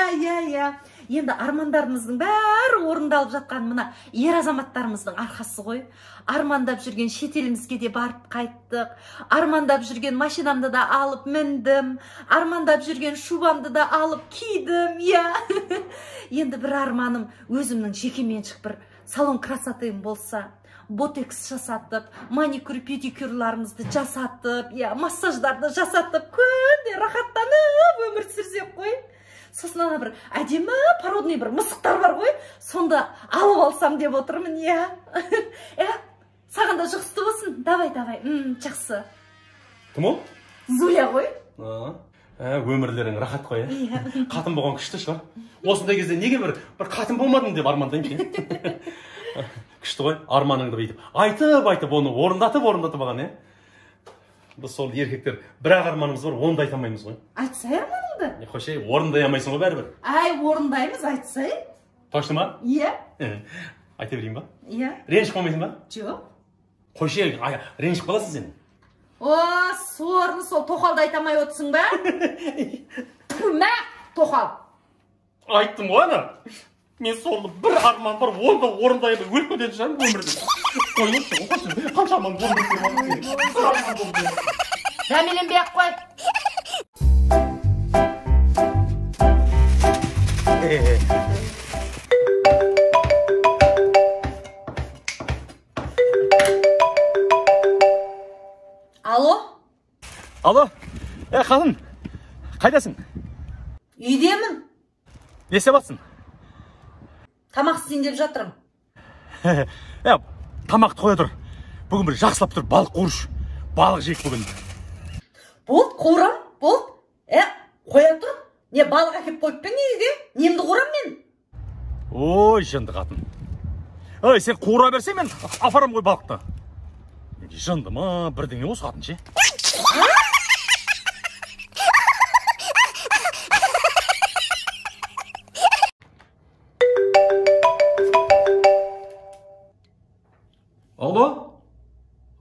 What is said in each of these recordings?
Иә, иә, иә. Енді армандарымыздың бәрі орындалып жатқан мына ер азаматтарымыздың арқасы ғой. Армандап жүрген шетелімізге де барып қайттық. Армандап жүрген машинамды да алып міндім. Армандап жүрген шубамды да алып кидім, иә. Енді бір арманым өзімнің жекеменшік бір салон красотым болса, ботекс жасатып, маникюр, педикюрларымызды жасатып, иә, массаждарды жасатып, күнде рахаттанып өмір сүрсек қой. Сосын ана бір әдемі породный бір мысықтар бар ғой, сонда алып алсам деп отырмын, иә. Саған да жұғысты болсын. Давай, давай. Жақсы. Кім ол? Зуля ғой. Өмірлерің рахат қой, ә? Қатын болған күшті шығар. Осындай кезде неге бір қатын болмадым деп армандаймын ше. Күшті ғой, арманыңды бүйтіп айтып-айтып оны орындатып алған, ә? Біз сол еркектер бір-ақ арманымыз бар, оны да айта алмаймыз ғой. Айтсай арманыңды. Не қойшы, орындай алмайсың ғой бәрібір. Ай, орындаймыз, айтсай. Точно ма? Иә. Айта берейін ба? Иә. Ренжіп қалмайсың ба? Жоқ. Қойшы, ренжіп қаласың сен. О, сорлы сол тоқалды айта алмай отырсың ба? Мә, тоқал. Айттым ғой ана. Мен сорлы бір арман бар, оны да орындай алмай өліп кететін шығармын өмірде. Қойыңызшы, қойшы, қанша арман орындап тұрмын. Дәмеленбей ақ қой. Алло? Алло, қатын, қайдасың? Үйдемін. Не істеп жатсың? Тамақ істейін деп жатырмын. Тамақты қоя тұр. Бүгін бір жақсылап тұр, балық қуыршы. Балық жейік бүгін. Болды, қуырам, болды. Қоя тұр. Не, балық әкеп қойып пе үйге? Немді қуырам мен? Ой, жынды қатын. Ой, сен қуыра берсең, мен апарам ғой балықты. Жынды ма, бірдеңе осы қатын ше? Алло?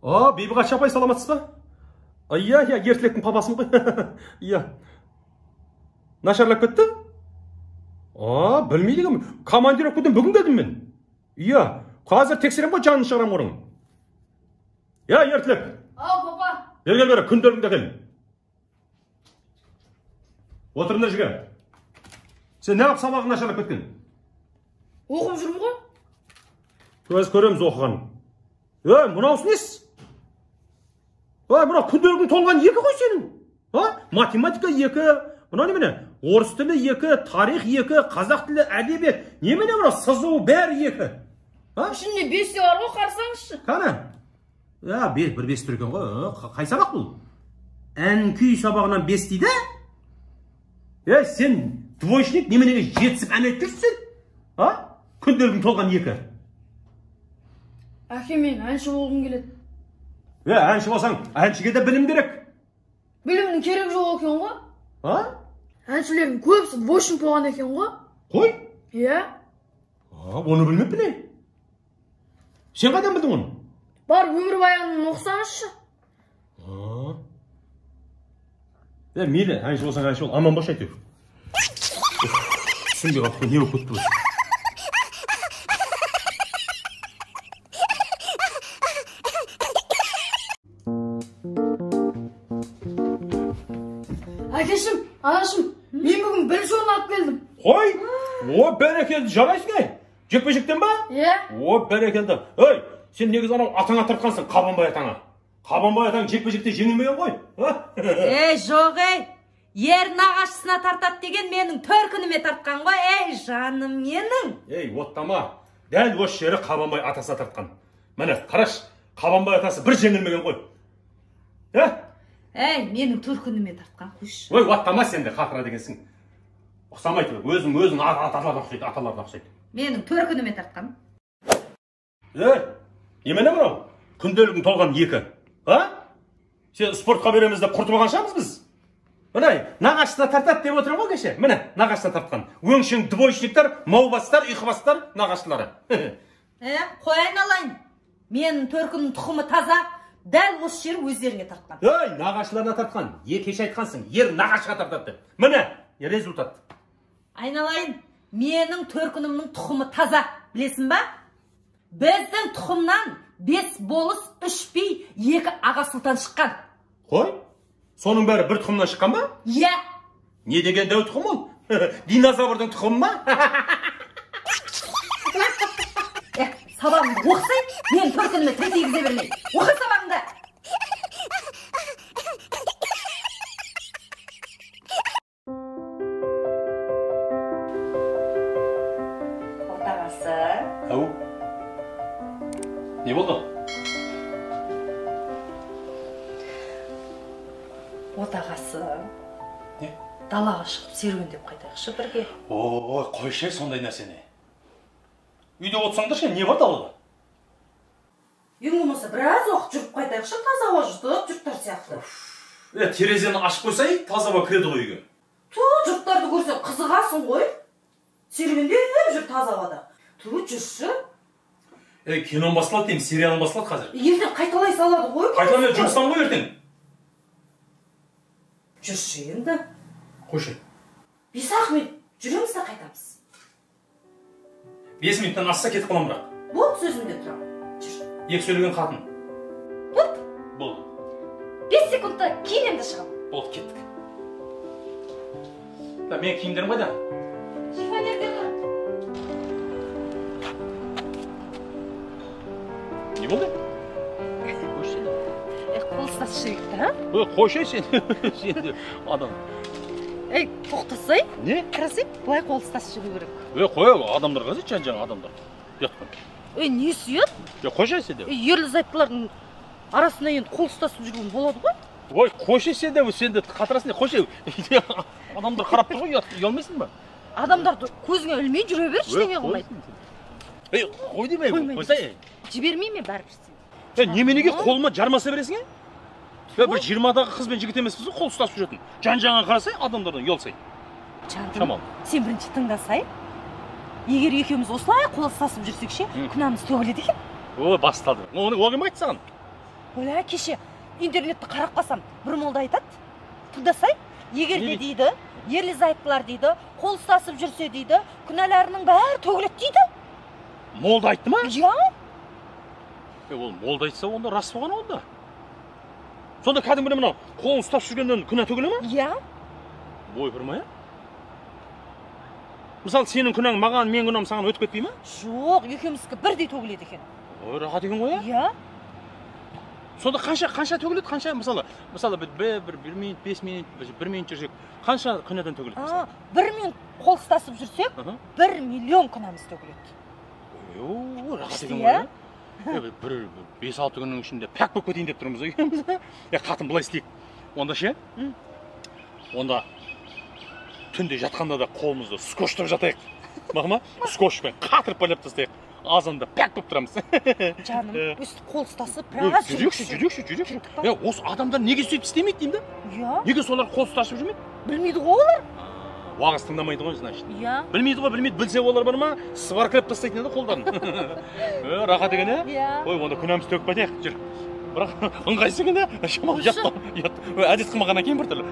А, Бибіғаш апай, саламатсыз ба? Иә, иә, Ертілектің папасымын ғой. Иә. Нашарлап кетті? А, білмейді екенмін. Командировкадан бүгін келдім мен. Иә, қазір тексерем ғой, жанын шығарам оның. Иә, Ертілек. Ау, папа. Бері кел, бері, күнделігіңді әкел. Отыр мына жерге. Сен неғып сабағың нашарлап кеткен? Оқып жүрмін ғой. Көз көреміз оқығанын. Ей, мынаусы несі? Ей, мынау күнделігің толған 2 ғой сенің. А? Математика 2, мынау немене? Орыс тілі 2, тарих 2, қазақ тілі, әдебиет. Немене мынау сызу бәрі 2. А? Ішінде 5 те бар ғой, қарасаңызшы. Қане? Я, бір 5 тұр екен ғой. Қай сабақ бұл? Ән күй сабағынан 5 дейді? Ей, сен двоечник неменеге жетісіп ән айтып жүрсің сен? А? Күнделігің толған 2. Әке, мен әнші болғым келеді. Әнші болсаң, әншіге де білім керек. Білімнің керегі жоқ екен ғой. А? Әншілердің көбісі двоечник болған екен ғой. Қой? Иә. Оны білмеппін, ей. Сен қайдан білдің оны? Бар, өмірбаянын оқысаңызшы. Мейлі, әнші болсаң, әнші бол, аман болшы әйтеуір. Түсінбей қалдық қой, не болып кетті бұл? Әкешім, анашым, мен бүгін бірінші орын алып келдім. Қой, о, бәрекелді, жарайсың, ей. Жекпе-жектен ба? Иә. О, бәрекелді. Ей, сен негізі анау атаңа тартқансың, Қабанбай атаңа. Қабанбай атаң жекпе-жекте жеңілмеген ғой. Ей, жоқ, ей. Ер нағашысына тартады деген менің төркініме тартқан ғой, ей, жаным менің. Ей, оттама. Дәл осы жері Қабанбай атасына тартқан. Міне, қараш, Қабанбай атасы бір жеңілмеген ғой. Әй, менің төркініме тартқан, қойшы. Ой, оттама сен де, қатыра дегенсің. Ұқсамайды, өзің аталарына ұқсайды, аталарына ұқсайды. Менің төркініме тартқан. Ей, немене мынау? Күнделігің толған 2. А? Сен спортқа береміз деп құртып алған шығармыз біз? Міне, нағашысына тартады деп отырмын ғой кеше. Міне, нағашысына тартқан. Өңшең двоечниктер, маубастар, ұйқыбастар, нағашылары. Қой айналайын. Менің төркінімнің тұқымы таза. Дәл осы жері өздеріңе тартқан. Ей, нағашыларына тартқан. Кеше айтқансың, ер нағашыға тартады деп. Міне, результат. Айналайын, менің төркінімнің тұқымы таза, білесің ба? Біздің тұқымнан 5 болыс, 3 би, 2 аға сұлтан шыққан. Қой, соның бәрі бір тұқымнан шыққан ба? Иә. Не деген дәу тұқым ол? Динозаврдың тұқымы ма? Сабағыңды оқысай, мен төркініме тіл тигізе бермей. Оқы сабағыңды. Отағасы. Ау. Не болды? Отағасы. Не? Далаға шығып серуендеп қайтайықшы бірге. Ой, қойшы сондай нәрсені. Үйде отырсаңдаршы, не бар далада? Ең болмаса біраз уақыт жүріп қайтайықшы, таза ауа жұтып, жұрттар сияқты. Терезені ашып қойсай, таза ауа кіреді ғой үйге. Ту, жұрттарды көрсең қызығасың ғой. Серуендеп жүр таза ауада. Ту, жүрші. Кином басталады деймін, сериалым басталады қазір. Ертең қайталай салады ғой. Қайталамай жұмыстан ғой ертең. Жүрші енді. Қойшы. 5-ақ минут жүреміз де қайтамыз. 5 минуттан асса кетіп қалам бірақ. Болды, сөзімде тұрамын. Жүр. Екі сөйлеген қатын. Болды. Болды. 5 секундта киінемін де шығамын. Болды, кеттік. Та, менің киімдерім қайда? Шифонерде тұр. Не болды? Қойшы сен. Қол ұстасып жүрейік та, а? Қойшы сен. Сен де адам. Ей, тоқтасай. Не? Қарасай, былай қол ұстасып жүру керек. Қой, адамдар қазір, жан-жан адамдар. Ұят қой. Несі ұят? Қойшы сен де. Ерлі зайыптылардың арасында енді қол ұстасып жүрген болады ғой. Ой, қойшы сен де, сен де қатырасың, қойшы. Адамдар қарап тұр ғой, ұялмайсың ба? Адамдарды көзіңе ілмей жүре бер, ештеңе қылмайды. Қой демей, қойсай. Жібермеймін мен бәрібір сені. Неменеге қолыма жармаса бересің, е? Бір 20-дағы қыз бен жігіт емеспіз ғой, қол ұстасып жүретін. Жан-жағыңа қарасай, адамдардан ұялсай. Жаным, сен бірінші тыңдасай. Егер екеуміз осылай қол ұстасып жүрсек ше, күнәміз төгіледі екен. Ой, басталды. Оны кім айтты саған? Ой, кеше интернетті қарап қалсам, бір молда айтады. Тыңдасай, егер де дейді, ерлі зайыптылар дейді, қол ұстасып жүрсе дейді, күнәларының бәрі төгіледі дейді. Молда айтты ма? Иә. Ол молда айтса, онда рас болған онда. Сонда кәдімгідей мынау қолын ұстап жүргеннен күнә төгіле ма? Иә. Ойпырмай, а? Мысалы, сенің күнәң маған, мен күнәм саған өтіп кетпей ма? Жоқ, екеуміздікі бірдей төгіледі екен. Ой, рахат екен ғой, иә? Сонда қанша төгіледі, қанша, мысалы, 1 минут, 5 минут, 1 минут жүрсек, қанша күнәден төгіледі? А, 1 минут қол ұстасып жүрсек, 1 миллион күнәміз төгіледі. Ой, рахат екен ғой, бір 5-6 күннің ішінде пәк болып кетейін деп тұрмыз ғой екеуміз. Қатын, былай істейік. Онда ше? Онда түнде жатқанда да қолымызды скотчтап жатайық. Бақ ма? Скотчпен қатырып байлап тастайық. Азанда пәк болып тұрамыз. Жаным, өстіп қол ұстасып біраз жүрейікші, жүрейікші. Осы адамдар неге сөйтіп істемейді деймін да? Иә. Неге солар қол ұстасып жүрмейді? Білмейді ғой олар. Уағыз тыңдамайды ғой, значит. Иә. Білмейді ғой, білмейді. Білсе олар бар ма? Сваркалап тастайтын еді қолдарын. Рахат екен, Иә. Ой, онда күнәмізді төгіп қайтайық, жүр. Бірақ ыңғайсыз екен, шамалы ұят. Әдет қылмағаннан кейін біртүрлі.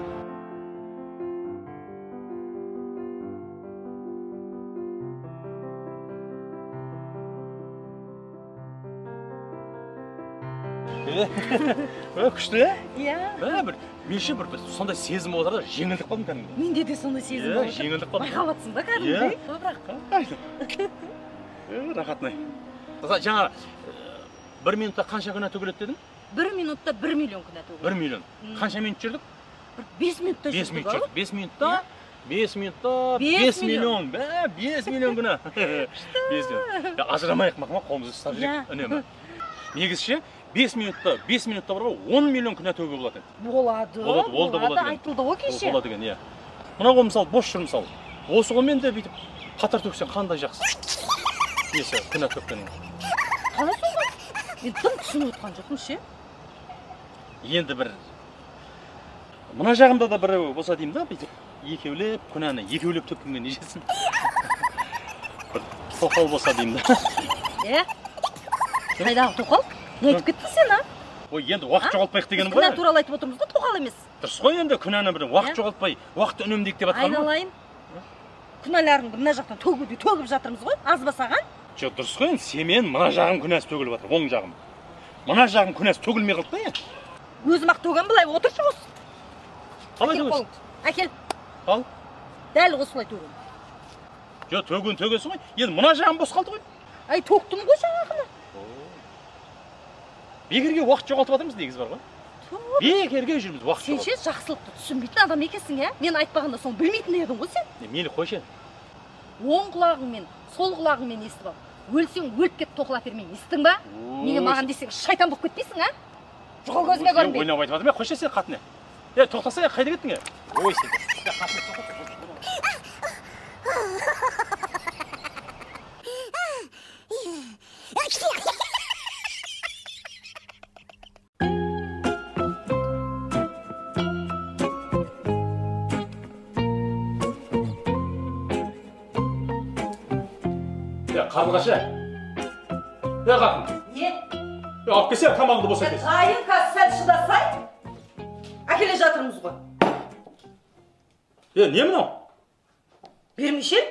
Күшті, Иә. Бір менше бір сондай сезім болып жатыр да, жеңілдік қалдым кәдімгідей. Менде де сондай сезім болып жатыр. Жеңілдік қалдым. Байқап жатсың ба кәдімгідей? Бірақ. Рахатын-ай. Жаңа 1 минутта қанша күнә төгіледі дедің? 1 минутта 1 миллион күнә төгіледі. 1 миллион. Қанша минут жүрдік? 5 минутта жүрдік. 5 минут жүрдік. 5 минутта 5 минутта 5 миллион. 5 миллион күнә. 5 миллион. Ажырамайық, мақма, қолымызды ұстап жүрейік үнемі. Негізі ше, 5 минутта, 5 минутта бар ғой, 10 миллион күнә төгуге болады еді. Болады, болады, болады, айтылды ғой кеше. Болады екен, иә. Мына қол мысалы бос жүр мысалы. Осы қолмен де бүйтіп қатар төксең қандай жақсы. Несі, күнә төккенің. Қалай сонда? Мен тым түсініп отқан жоқпын ше. Енді бір мына жағымда да біреу болса деймін да, бүйтіп екеулеп күнәні екеулеп төккенге не жетсін. Бір тоқал болса деймін да. Қайдағы тоқал? Не айтып кеттің сен, а? Ой, енді уақыт жоғалтпайық дегенім ғой. Күнә туралы айтып отырмыз ғой, тоқал емес. Дұрыс қой енді, күнәні бір уақыт жоғалтпай, уақытты үнемдейік деп жатқаным ғой. Айналайын. Күнәларыңды мына жақтан төгуде төгіп жатырмыз ғой, аз ба саған? Жоқ, дұрыс қой енді, семен мына жағым күнәсі төгіліп жатыр, оң жағым. Мына жағым күнәсі төгілмей қалды да енді. Өзім ақ төгем, былай отыршы осы. Қалай төгесің? Әкел. Ал. Дәл осылай төгем. Жоқ, төгін төгесің ғой. Енді мына жағым бос қалды ғой. Ай, төктім ғой жаңағыны. Бекерге уақыт жоғалтып жатырмыз негізі бар ғой. Бекерге жүрміз, уақыт жоғалтып. Сен ше жақсылықты түсінбейтін адам екенсің, ә? Мен айтпағанда соны білмейтін едің ғой сен. Мейлі қойшы. Оң құлағыңмен, сол құлағыңмен естіп ал. Өлсең өліп кет, тоқыла бермей, естің ба? Неге маған десең шайтан болып кетпейсің, а? Жоғал көзіме көрінбей. Ойнап айтып жатырмын, қойшы сен қатыны. Е, тоқтаса, қайда кеттің, е? Ой, сен. Қарлығаш, е, қатын. Не? Алып келсе, тамағыңды босатесің. Дайын, қазір сәл шыдасай. Әкеле жатырмыз ғой. Е, не мынау? Бермешел.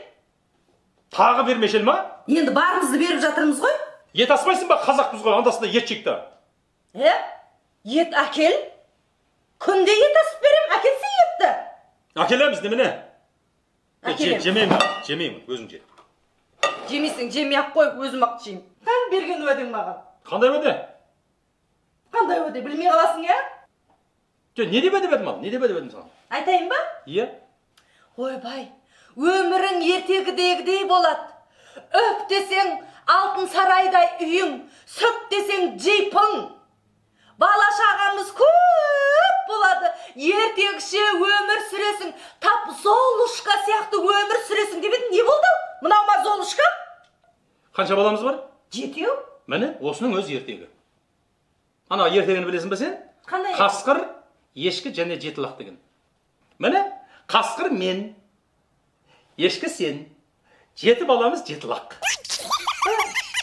Тағы бермешел ма? Енді барымызды беріп жатырмыз ғой. Ет аспайсың ба, қазақпыз ғой, андасында ет жейік та. Е, ет әкел. Күнде ет асып берем, әкелсе етті. Әкелеміз, немене? Жемеймін, жемеймін, өзің же. Жемейсің, жемей ақ қой, өзім ақ жеймін. Қан берген уәдең маған. Қандай уәде? Қандай уәде, білмей қаласың, ә? Жоқ, не деп уәде бердім ал? Не деп уәде бердім саған? Айтайын ба? Иә. Ойбай, өмірің ертегідегідей болады. Өп десең, алтын сарайдай үйің, сөп десең, джипің. Бала шағамыз көп болады. Ертегіше өмір сүресің, тап Золушка сияқты өмір сүресің деп едің. Не болды? Мынау ма Золушка? Қанша баламыз бар? 7. Міне, осының өз ертегі. Ана ертегіні білесің бе сен? Қандай? Қасқыр, ешкі және жеті лақ деген. Міне, қасқыр мен, ешкі сен, 7 баламыз 7 лақ.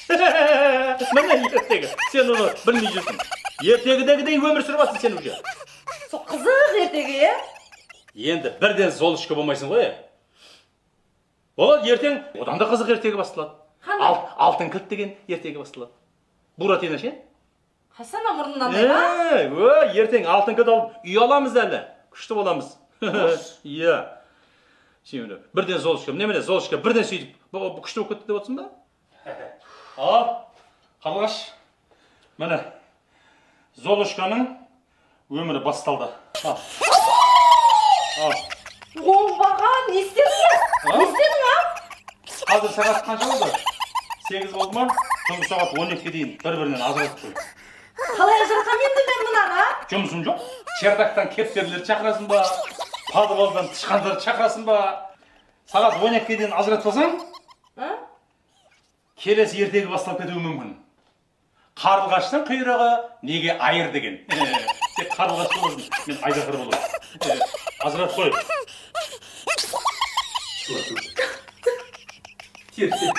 Міне ертегі. Сен оны білмей жүрсің. Ертегідегідей өмір сүріп жатсың сен уже. Сол қызық ертегі, е? Енді бірден Золушка болмайсың ғой, е? Болады, ертең одан да қызық ертегі басталады. Қандай? Алтын кілт деген ертегі басталады. Буратино ше? Қайсы ана мұрнынан ма? Ө, ертең алтын кілт алып үй аламыз әлі. Күшті боламыз. Иә. Сен бірден Золушка, міне Золушка бірден сөйтіп күшті болып кетті деп отырсың ба? Ал, Қарлығаш, міне Золушканың өмірі басталды. Ал. Ал. Оңбаған, не істедің? Не істедің, а? Қазір сағат қанша болды? 8 болды ма? Түнгі сағат 12-ге дейін бір-бірінен ажыратып қой. Қалай ажыратамын енді мен мынаны, а? Жұмысым жоқ. Чердактан кептерлерді шақырасың ба? Подвалдан тышқандарды шақырасың ба? Сағат 12-ге дейін ажыратпасаң, келесі ертегі басталып кетуі мүмкін. Қарлығаштың құйрығы неге айыр деген. Тек қарлығаш болсын, мен айдаһар боламын. Ажыратып қой. Тер, тер.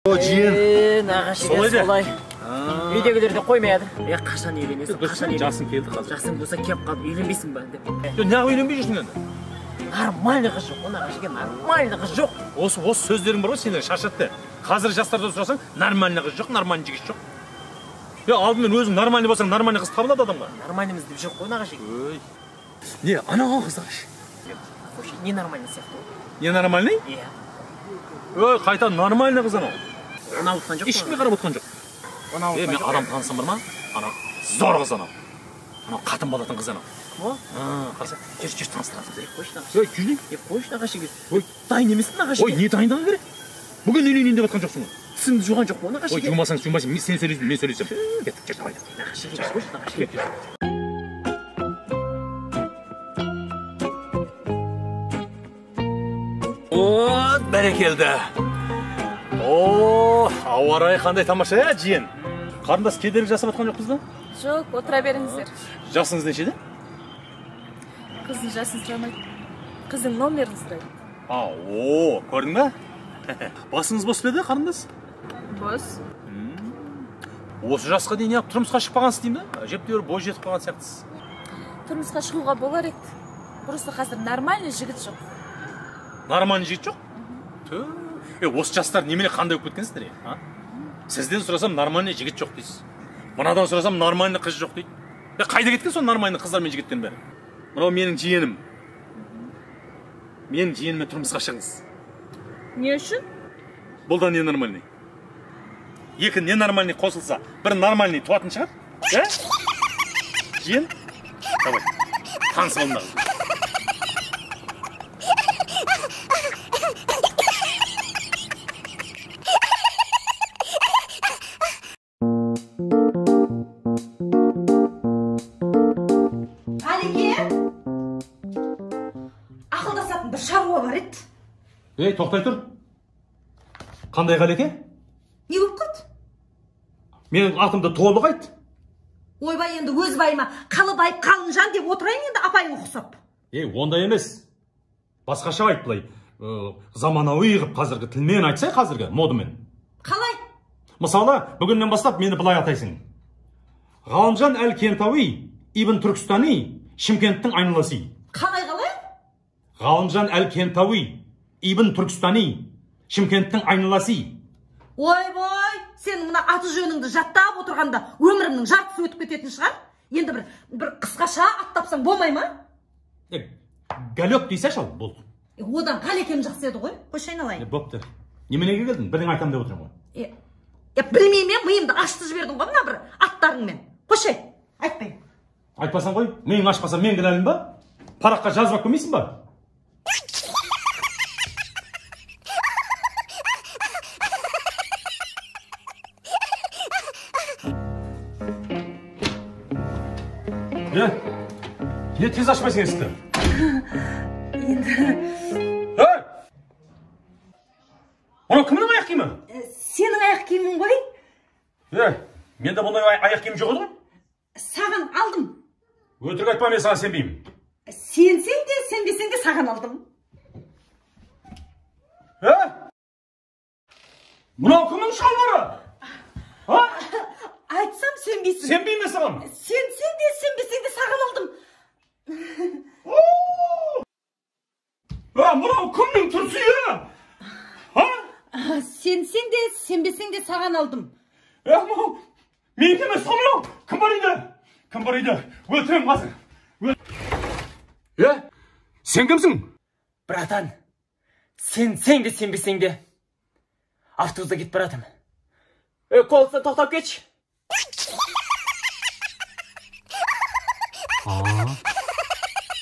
О, жиен. Нағашы солай. Үйдегілер де қоймайды. Е, қашан үйленесің? Қашан үйленесің? Жасың келді қазір. Жасың болса келіп қалды, үйленбейсің ба деп. Жоқ, неғып үйленбей жүрсің енді? Нормальный қыз жоқ, нағашыге нормальный қыз жоқ. Осы сөздерің бар ғой, сендер шаршатты. Қазір жастардан сұрасаң, нормальный қыз жоқ, нормальный жігіт жоқ. Е, алдымен өзің нормальный болсаң, нормальный қыз табылады адамға. Нормальныймыз деп жоқ қой, нағашыге. Ой. Не, анау қыз ағаш. Қойшы, не нормальный сияқты ол. Не нормальный? Иә. Ой, қайта нормальный қыз анау. Ұнап отқан жоқ. Ешкімге қарап отқан жоқ. Ұнап Е, отқан мен жоқ. адам танысам бар ма? Анау зор қыз анау. Анау қатын балатын қыз анау. О? Қараса, жүр, жүр, таныстырамыз. Е, қойшы, нағашы. Ой, жүр. Е, қойшы, нағашыге. Ой, Дайын емеспін, нағашыге. Ой, не дайындаған керек? Бүгін үйленейін деп жатқан жоқсың ғой. Тісіңді жуған жоқ қой, нағашыге. Ой, жумасаң, жумайсың, мен сен сөйлейсің, мен сөйлесем. Кеттік, жүр, давай. Нағашыге, қойшы, нағашыге. Кет, жүр. О, бәрекелді. О, ауа райы қандай тамаша, ә, жиен? Қарындас, кедергі жасап жатқан жоқпыз ба? Жоқ, отыра беріңіздер. Жасыңыз нешеде? Қыздың жасын сұрамайды. Қыздың номерін сұрайды. А, о, көрдің бе? Басыңыз бос па еді, қарындас? Бос. Осы жасқа дейін неғып тұрмысқа шықпағансыз деймін да? Әжептәуір бой жетіп қалған сияқтысыз. Тұрмысқа шығуға болар еді. Просто қазір нормальный жігіт жоқ. Нормальный жігіт жоқ? Тө. Осы жастар немене қандай болып кеткенсіздер, а? Сізден сұрасам нормальный жігіт жоқ дейсіз. Мынадан сұрасам нормальный қыз жоқ дейді. Қайда кеткен сол нормальный қыздар мен жігіттен бәрі? Мынау менің жиенім. Менің жиеніме тұрмысқа шығыңыз. Не үшін? Бұл да ненормальный. Екі ненормальный қосылса, бір нормальный туатын шығар. Ә? Жиен? Давай, танысып алыңдар. Ғалеке, ақылдасатын бір шаруа бар еді. Ей, тоқтай тұр. Қандай Ғалеке? Не болып қалды? Менің атымды толық айт. Ойбай, енді өз байыма Қалыбай Қалымжан деп отырайын енді апайың ұқсап. Ей, ондай емес. Басқаша айт былай. Заманауи қып қазіргі тілмен айтсай, қазіргі модамен. Қалай? Мысалы, бүгіннен бастап мені былай атайсың. Ғалымжан әл Кентауи, Ибн Түркістани, Шымкенттің айналасы. Қалай қалай? Ғалымжан әл Кентауи, Ибн Түркістани, Шымкенттің айналасы. Ойбай, сен мына аты жөніңді жаттап отырғанда өмірімнің жартысы өтіп кететін шығар. Енді бір қысқаша ат тапсаң болмай ма? Галек дейсәш ал, болды. Одан Ғалекем жақсы еді ғой. Қойшы айналайын. Бопты. Неменеге келдің? Бірдеңе айтамын деп отырмын ғой. Білмеймін, миымды ашты жібердің ғой мына бір аттарыңмен. Қойшы, айтпаймын. Айтпасаң ғой, миың ашпаса мен кінәлімін ба? Параққа жазып алып келмейсің ба? Не тез ашпайсың есікті? Енді... Ей! Мынау кімнің аяқ киімі? Сенің аяқ киімің ғой. Ей, менде бұндай аяқ киім жоқ еді ғой. Саған алдым. Өтірік айтпа, мен саған сенбеймін. Сенсең де, сенбесең де саған алдым. Е? Мынау кімнің шалбары? А? Айтсам сенбейсің. Сенбеймін мен саған. Сенсең де, сенбесең де саған алдым. Мынау кімнің түрсиі? А? Сенсең де, сенбесең де саған алдым. Мынау менікі емес қой мынау. Кім бар үйде? Кім бар үйде? Өлтіремін қазір. Сен кімсің? Братан, сенсең де, сенбесең де автобуста кетіп баратырмын. Колыста тоқтап кетші.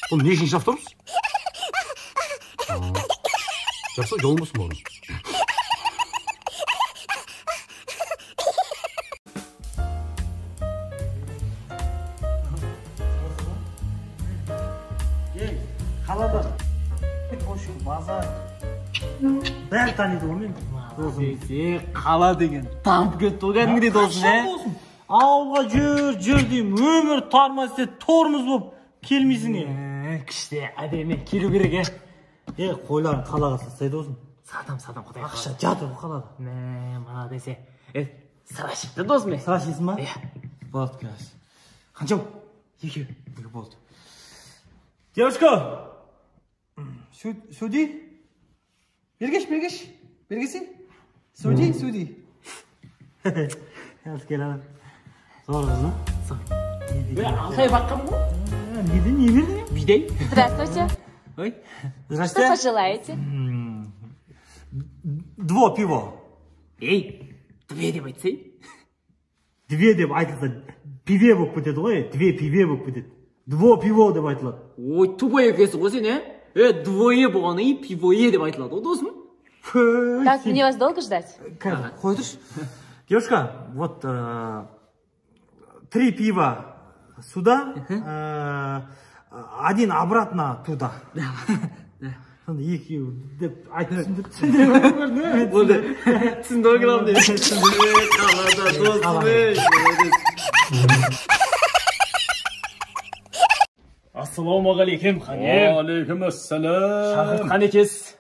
Бұл нешінші автобус? Жақсы, жолың болсын бауырым. Ей, қалада базар бәрі таниды ғой мен. Қала деген дамып кетті ғой кәдімгідей досым, ә? Ауылға жүр, жүр деймін, өмір тармас деді, тормоз болып келмейсің е. Күшті, әдемі, келу керек, е. Е, қойларын қалаға сатсай досым. Сатам, сатам, құдай қаласа. Ақша жатыр ғой қалада. Мә, мына десе. Е, сыра ішіпті досым, е. Сыра ішесің ба? Иә. Болды, қазір. Қанша? Екеу. Екі болды. Девушка, сюди. Бергеш, бергеш. Бергесі. Сюди, сюди. Қазір келемін. Зор қыз, а? Зор. Алтай баққан ғой. Неден, не бердің? Бидай. Здравствуйте. Ой. Здравствуйте. Что пожелаете? Дво пиво. Ей, две деп айтсай. Две деп айтылса, пиве болып кетеді ғой, две пиве болып кетеді. Дво пиво деп айтылады. Ой, тупой екенсің ғой сен, е? Двое болғаннан кейін пивое деп айтылады ғой, досым. Так, мне вас долго ждать? Қазір, қой тұршы. Девушка, вот 3 пива сюда, 1 обратно туда. Сонда екеу деп айтып түсіндіре. Болды. Түсінді ғой главное. Қалада досым, ей. Ассалаумағалейкум, ханым. Уағалейкум ассалам. Шақыртқан екенсіз.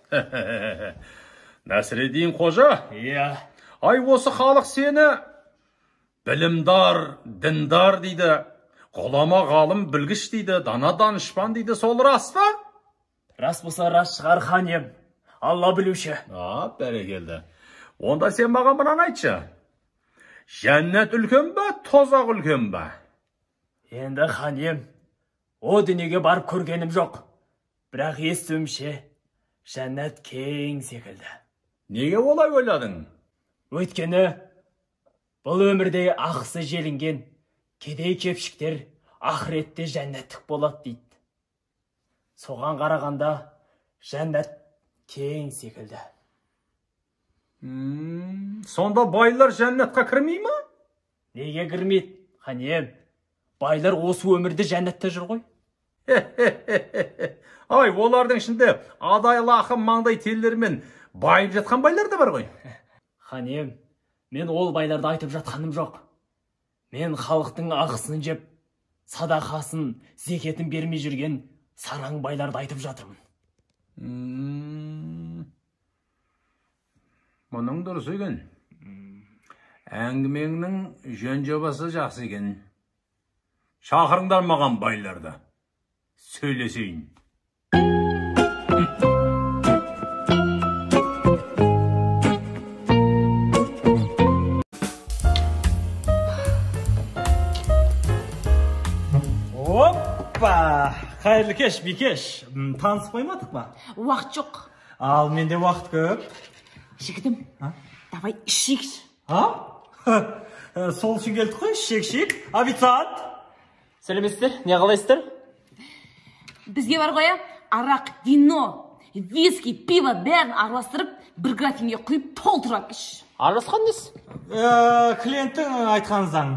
Нәсіреддин қожа. Иә. Ай, осы халық сені білімдар, діндар дейді. Ғұлама ғалым білгіш дейді, дана данышпан дейді, сол рас па? Рас болса рас шығар, хан ием. Алла білуші. А, бәрекелді. Онда сен маған мынаны айтшы. Жәннат үлкен ба, тозақ үлкен ба? Енді хан ием, о дүниеге барып көргенім жоқ. Бірақ естуімше, жәннат кең секілді. Неге олай ойладың? Өйткені бұл өмірде ақысы желінген кедей кепшіктер ақыретте жәннаттық болады дейді. Соған қарағанда жәннат кең секілді. Сонда байлар жәннатқа кірмей ма? Неге кірмейді, хан ием? Байлар осы өмірде жәннатта жүр ғой. Ай, олардың ішінде адайлы ақын маңдай телдермен байып жатқан байлар да бар ғой. Хан ием, мен ол байларды айтып жатқаным жоқ. Мен халықтың ақысын жеп, садақасын, зекетін бермей жүрген сараң байларды айтып жатырмын. Мұның дұрыс екен. Әңгімеңнің жөн жобасы жақсы екен. Шақырыңдар маған байларды. Сөйлесейін. Оппа! Қайырлы кеш, бикеш. Танысып қоймадық па? Уақыт жоқ. Ал менде уақыт көп. Жігітім, давай ішейікші. А? Сол үшін келдік қой, ішейік. Официант! Сәлеметсіздер, не қалайсыздар? Бізге бар ғой, арақ, вино, виски, пиво бәрін араластырып, бір графинге құйып толтырып іш. Араласқан несі? Клиенттің айтқан заң.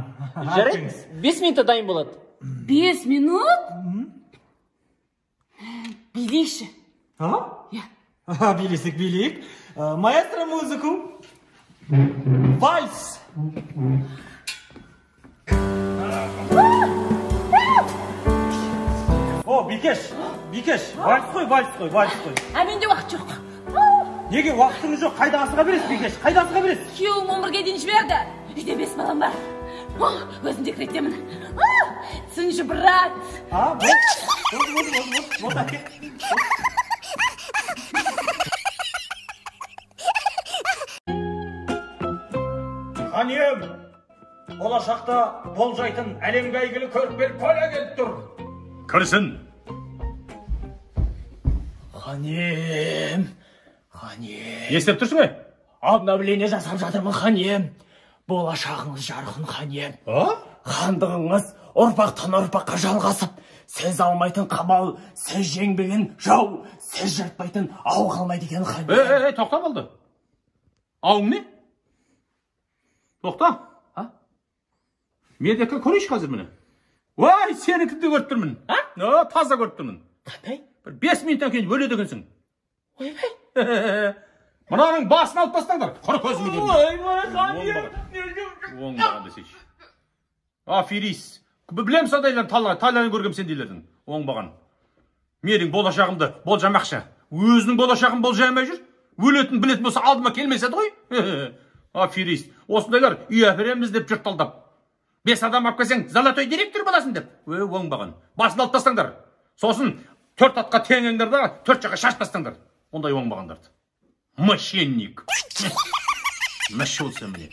Жарайды, 5 минутта дайын болады. 5 минут? Билейікші. А? Иә. Билесек, билейік. Маэстро, музыку. Вальс! О, бикеш, бикеш, вальс қой, вальс қой, вальс қой. А менде уақыт жоқ. Неге уақытыңыз жоқ? Қайда асыға бересіз, бикеш? Қайда асыға бересіз? Күйеуім 11-ге дейін жіберді. Үйде 5 балам бар. Өзім декреттемін. Түсінші, брат. А, болды, болды, болды, болды, болды, әке. Хан ием, болашақта болжайтын әлемге әйгілі көріпкел Коля келіп тұр. Кірсін. Хан ием, хан ием. Не істеп тұрсың, ей? Обновление жасап жатырмын, хан ием. Болашағыңыз жарқын, хан ием. А? Хандығыңыз ұрпақтан ұрпаққа жалғасып, сіз алмайтын қамал, сіз жеңбеген жау, сіз жыртпайтын ау қалмайды екен, хан ием. Ей, ей, тоқта болды. Ауың не? Тоқта. А? Медекке көрейінші қазір міне. Ой, сенікін де көріп тұрмын. А? Таза көріп тұрмын. Қандай? Бір 5 минуттан кейін өледі екенсің. Ойбай. Мынаның басын алып тастаңдар. Құр көзіме көрінді. Ойбай, хан ием. Оңбаған десейші. Аферист. Білем сондайларын, талайын көргем сендейлердің. Оңбаған. Менің болашағымды болжамақшы. Өзінің болашағын болжай алмай жүр. Өлетін білетін болса алдыма келмес еді ғой. Аферист. Осындайлар үй әпереміз деп жұрт алдап. 5 адам алып келсең, золотой директор боласың деп. Өй, оңбаған. Басын алып тастаңдар. Сосын 4 атқа теңеңдер да 4 жаққа шашып тастаңдар. Ондай оңбағандарды. Мошенник. Нашелся мне.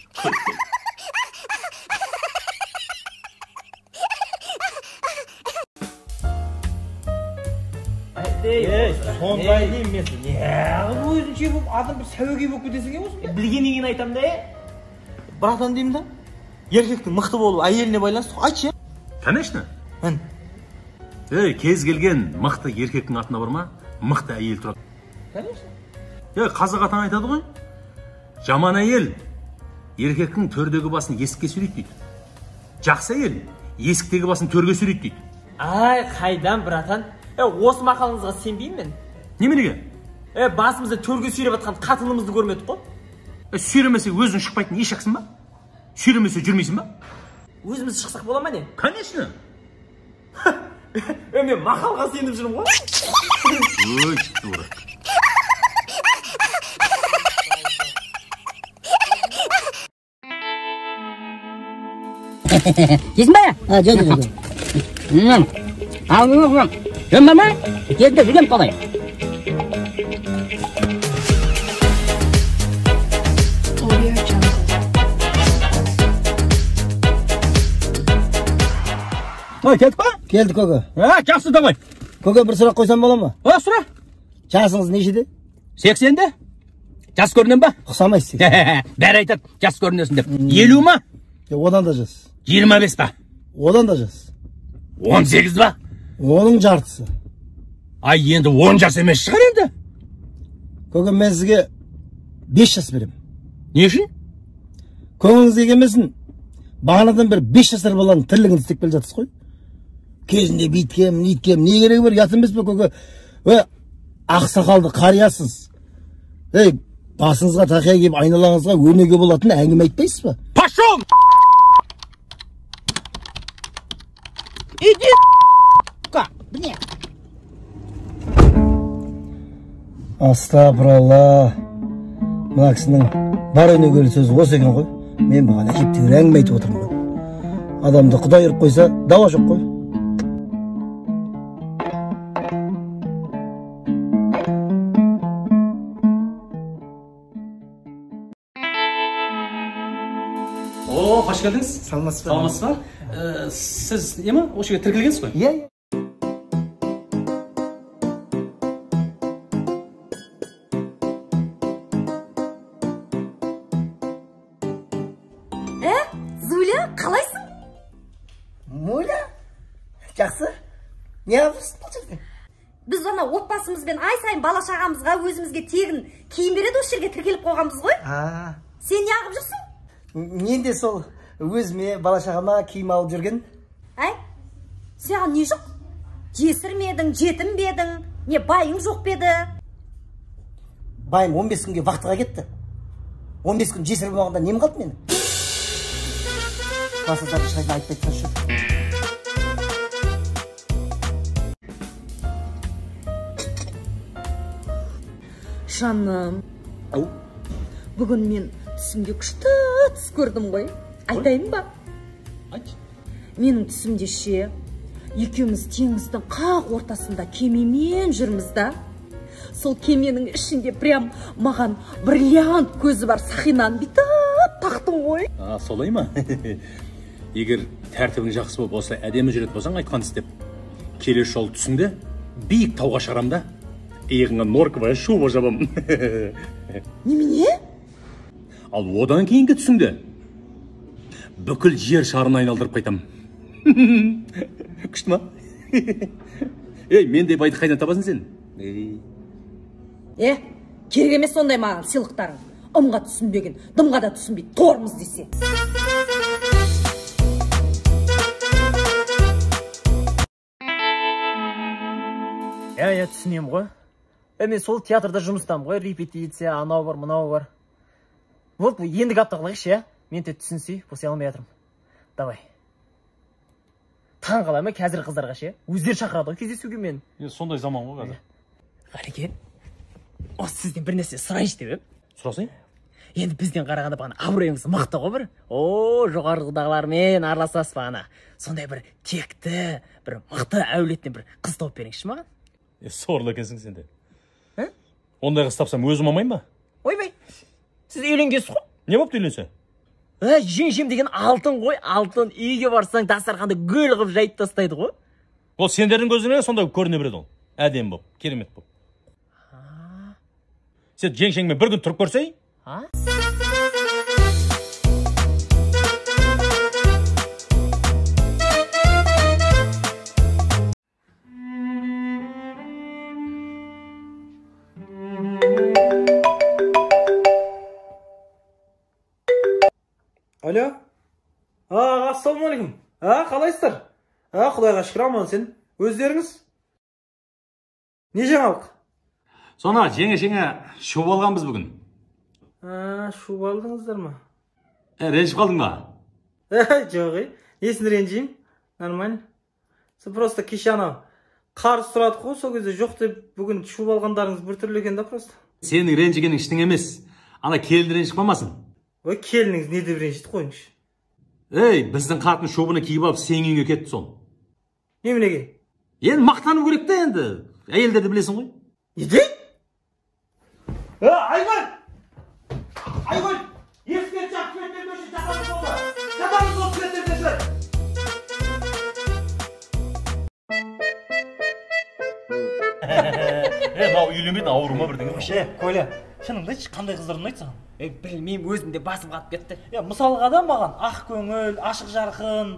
Ей, сондай деймін мен. Неғып өзінше болып, адам бір сәуегей болып кетесің е осында? Білгеннен кейін айтам да, е? Братан деймін да. Еркектің мықты болуы әйеліне байланысты, айтшы. Конечно. Ән. Ей, кез келген мықты еркектің артына барма, мықты әйел тұрады. Конечно. Ей, қазақ атаң айтады ғой. Жаман әйел еркектің төрдегі басын есікке сүйрейді дейді. Жақсы әйел есіктегі басын төрге сүйрейді дейді. Ай, қайдан, братан? Осы мақалыңызға сенбеймін мен. Неменеге? Басымызды төрге сүйреп жатқан қатынымызды көрмедік қой. Сүйремесе өзің шықпайтын ешексің ба? Сүйремесе жүрмейсің ба? Өзіміз шықсақ бола ма не? Конечно. Мен мақалға сеніп жүрмін ғой. Ой, дура. Жейсің ба? Жоқ, жоқ, жоқ. Ал, жөн бар ма? Кезінде жүргем қалай. Ой, келдік па? Келдік, көке. Жақсы, давай. Көке, бір сұрақ қойсам бола ма? Сұра. Жасыңыз нешеде? 80-де. Жас көрінем ба? Ұқсамайсыз. Бәрі айтады, жас көрінесің деп. 50 ма? Одан да жас. 25 па? Одан да жас. 18 ба? Оның жартысы. Ай, енді 10 жас емес шығар енді. Көке, мен сізге 5 жас беремін. Не үшін? Көңіліңізге келмесін, бағанадан бері 5 жасар баланың тірлігін істеп келе жатсыз ғой. Кезінде бүйткем, нейткем, не керегі бар, ұят емес пе, көке? Ө, ақсақалды қариясыз. Ей, басыңызға тақия киіп, айналаңызға өнеге болатын әңгіме айтпайсыз ба? Пошел! Иди, мне. Астапыралла. Мына кісінің бар өнегелі сөзі осы екен ғой. Мен бұған әжептәуір әңгіме айтып отырмын ғой. Адамды Құдай ұрып қойса, дауа жоқ қой. О, қош келдіңіз. Саламатсыз ба? Саламатсыз ба? Сіз не ма? Осы жерге тіркелгенсіз ғой? Иә, иә. Зуля, қалайсың? Муля, жақсы. Не алыпсың бұл жерде? Біз ана отбасымызбен ай сайын бала шағамызға өзімізге тегін киім береді, осы жерге тіркеліп қойғанбыз ғой. Сен не ағып жүрсің? Мен де сол өзіме, бала шағама киім алып жүрген. Әй, саған не жоқ? Жесір ме едің, жетім бе едің? Не байың жоқ па еді? Байым 15 күнге вахтаға кетті. 15 күн жесір болғанда нем қалды менің? Класстастар ешқайсына айтпай тұршы. Жаным. Ау. Бүгін мен түсімде күшті түс көрдім ғой. Айтайын ба? Айт. Менің түсімде ше, екеуміз теңіздің қақ ортасында кемемен жүрміз да. Сол кеменің ішінде прям маған бриллиант көзі бар сақинаны бүйтіп тақтың ғой. Солай ма? Егер тәртібің жақсы болып осылай әдемі жүретін болсаң, айтқан істеп, келесі жолы түсіңде биік тауға шығарам да, иығыңа норковая шуба жабам. Немене? Ал одан кейінгі түсіңде бүкіл жер шарын айналдырып қайтам. Күшті ма? Ей, мендей байды қайдан табасың сен? Керек емес сондай маған сыйлықтарың. Ымға түсінбеген, дымға да түсінбей, тормыз десе. Иә, түсінемін ғой. Мен сол театрда жұмыстамын ғой, репетиция, анау бар, мынау бар. Вот, ендігі апта қылайықшы, иә? Мен те түсінсей, босай алмай жатырмын. Давай. Таң қаламын қазір қыздарға ше? Өздері шақырады ғой кездесуге мен. Сондай заман ғой қазір. Ғалеке, осы сізден бір нәрсе сұрайыншы деп едім. Сұрасай? Енді бізден қарағанда бағана абыройыңыз мықты ғой бір. О, жоғарғыдағылармен араласасыз бағана. Сондай бір текті, бір мықты әулеттен бір қыз тауып беріңізші маған. Сорлы екенсің сен де. Ондай қыз тапсам өзім алмаймын ба? Ойбай, сіз үйленгенсіз ғой. Не болыпты үйленсе? Жеңшем деген алтын ғой, алтын. Үйге барсаң дастарханды гүл қылып жайып тастайды ғой. Ол сендердің көзіңе сондай көріне береді ол. Әдемі болып, керемет болып. Сен жеңшеңмен бір күн тұрып көрсей? Алло. Ассалаумағалейкум. Қалайсыздар? Құдайға шүкір, аман сен. Өздеріңіз? Не жаңалық? Сона, жеңе-жеңе шуба алғанбыз бүгін. Шуба алдыңыздар ма? Ренжіп қалдың ба? Жоқ, несін ренжеймін? Нормально. Сол просто кеше анау қарыз сұрадық қой, сол кезде жоқ деп бүгін шуба алғандарыңыз біртүрлі екен да просто. Сенің ренжігенің ештеңе емес. Ана келін ренжіп қалмасын. Ой, келініңіз не деп ренжиді қойыңызшы. Ей, біздің қатын шобыны киіп алып сенің үйіңе кетті сон. Неменеге? Енді мақтану керек те енді. Әйелдерді білесің ғой. Не дейді? Айгүл! Айгүл! Еске жақ күйеттерді өшір, жатамыз болды. Жатамыз болды күйеттерді өшір. Мынау үйленбейтін ауру ма бірдеңе? Е, Коля, шыныңды айтшы, қандай қыздар ұнайды саған? Білмеймін, өзім де басым қатып кетті. Мысалға да маған ақ көңіл, ашық жарқын,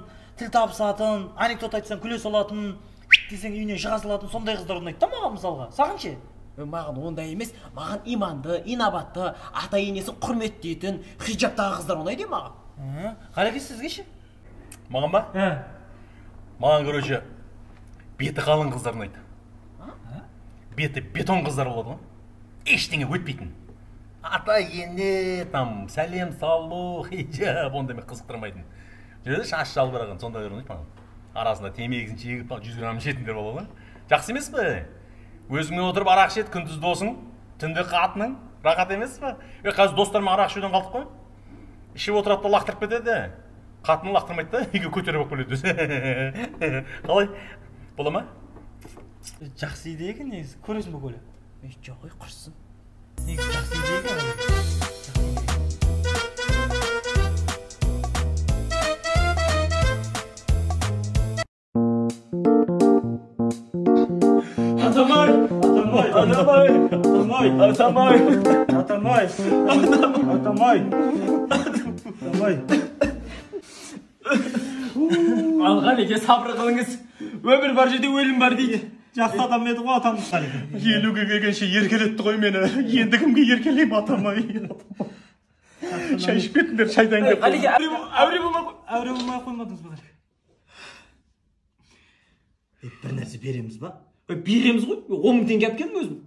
тіл табысатын, анекдот айтсаң күле салатын, десең үйінен шыға салатын сондай қыздар ұнайды да маған мысалға. Саған ше? Маған ондай емес, маған иманды, инабатты, ата енесін құрметтейтін, хиджабтағы қыздар ұнайды маған. Ғалеке, сізге ше? Маған ба? Маған, короче, беті қалың қыздар ұнайды. Беті бетон қыздар болады ғой. Ештеңе өтпейтін. Ата ене, там, сәлем салу, хиджаб, ондаймен қызықтырмайтын. Жерде шаш жалбыраған сондайлар ұнайды маған. Арасында темекісін шегіп, 100 грамм ішетіндер болады ғой. Жақсы емес пе? Өзіңмен отырып арақ ішеді, күндіз досың, түнде қатының, рахат емес пе? Қазір достарым арақ ішуден қалдық қой. Ішіп отырады да лақтырып кетеді. Қатынын лақтырмайды да, үйге көтеріп алып келеді өзі. Қалай? Бола ма? Жақсы идея екен негізі. Көресің бе, Коля? Жоқ, құрсын. Негізі жақсы идея екен. Атамай, атамай, атамай, атамай, атамай, атамай, атамай. Ал Ғалеке, сабыр қылыңыз. Өмір бар жерде өлім бар дейді. Жақсы адам еді ғой атамыз Ғалеке. 50-ге келгенше еркелетті ғой мені. Енді кімге еркелеймін, атамай? Шай ішіп кетіңдер, шай дайындап. Ғалеке, әуре болмай әуре болмай қоймадыңыз ба, Ғалеке? Бір нәрсе береміз ба? Береміз ғой, 10 000 теңге алып келдім өзім.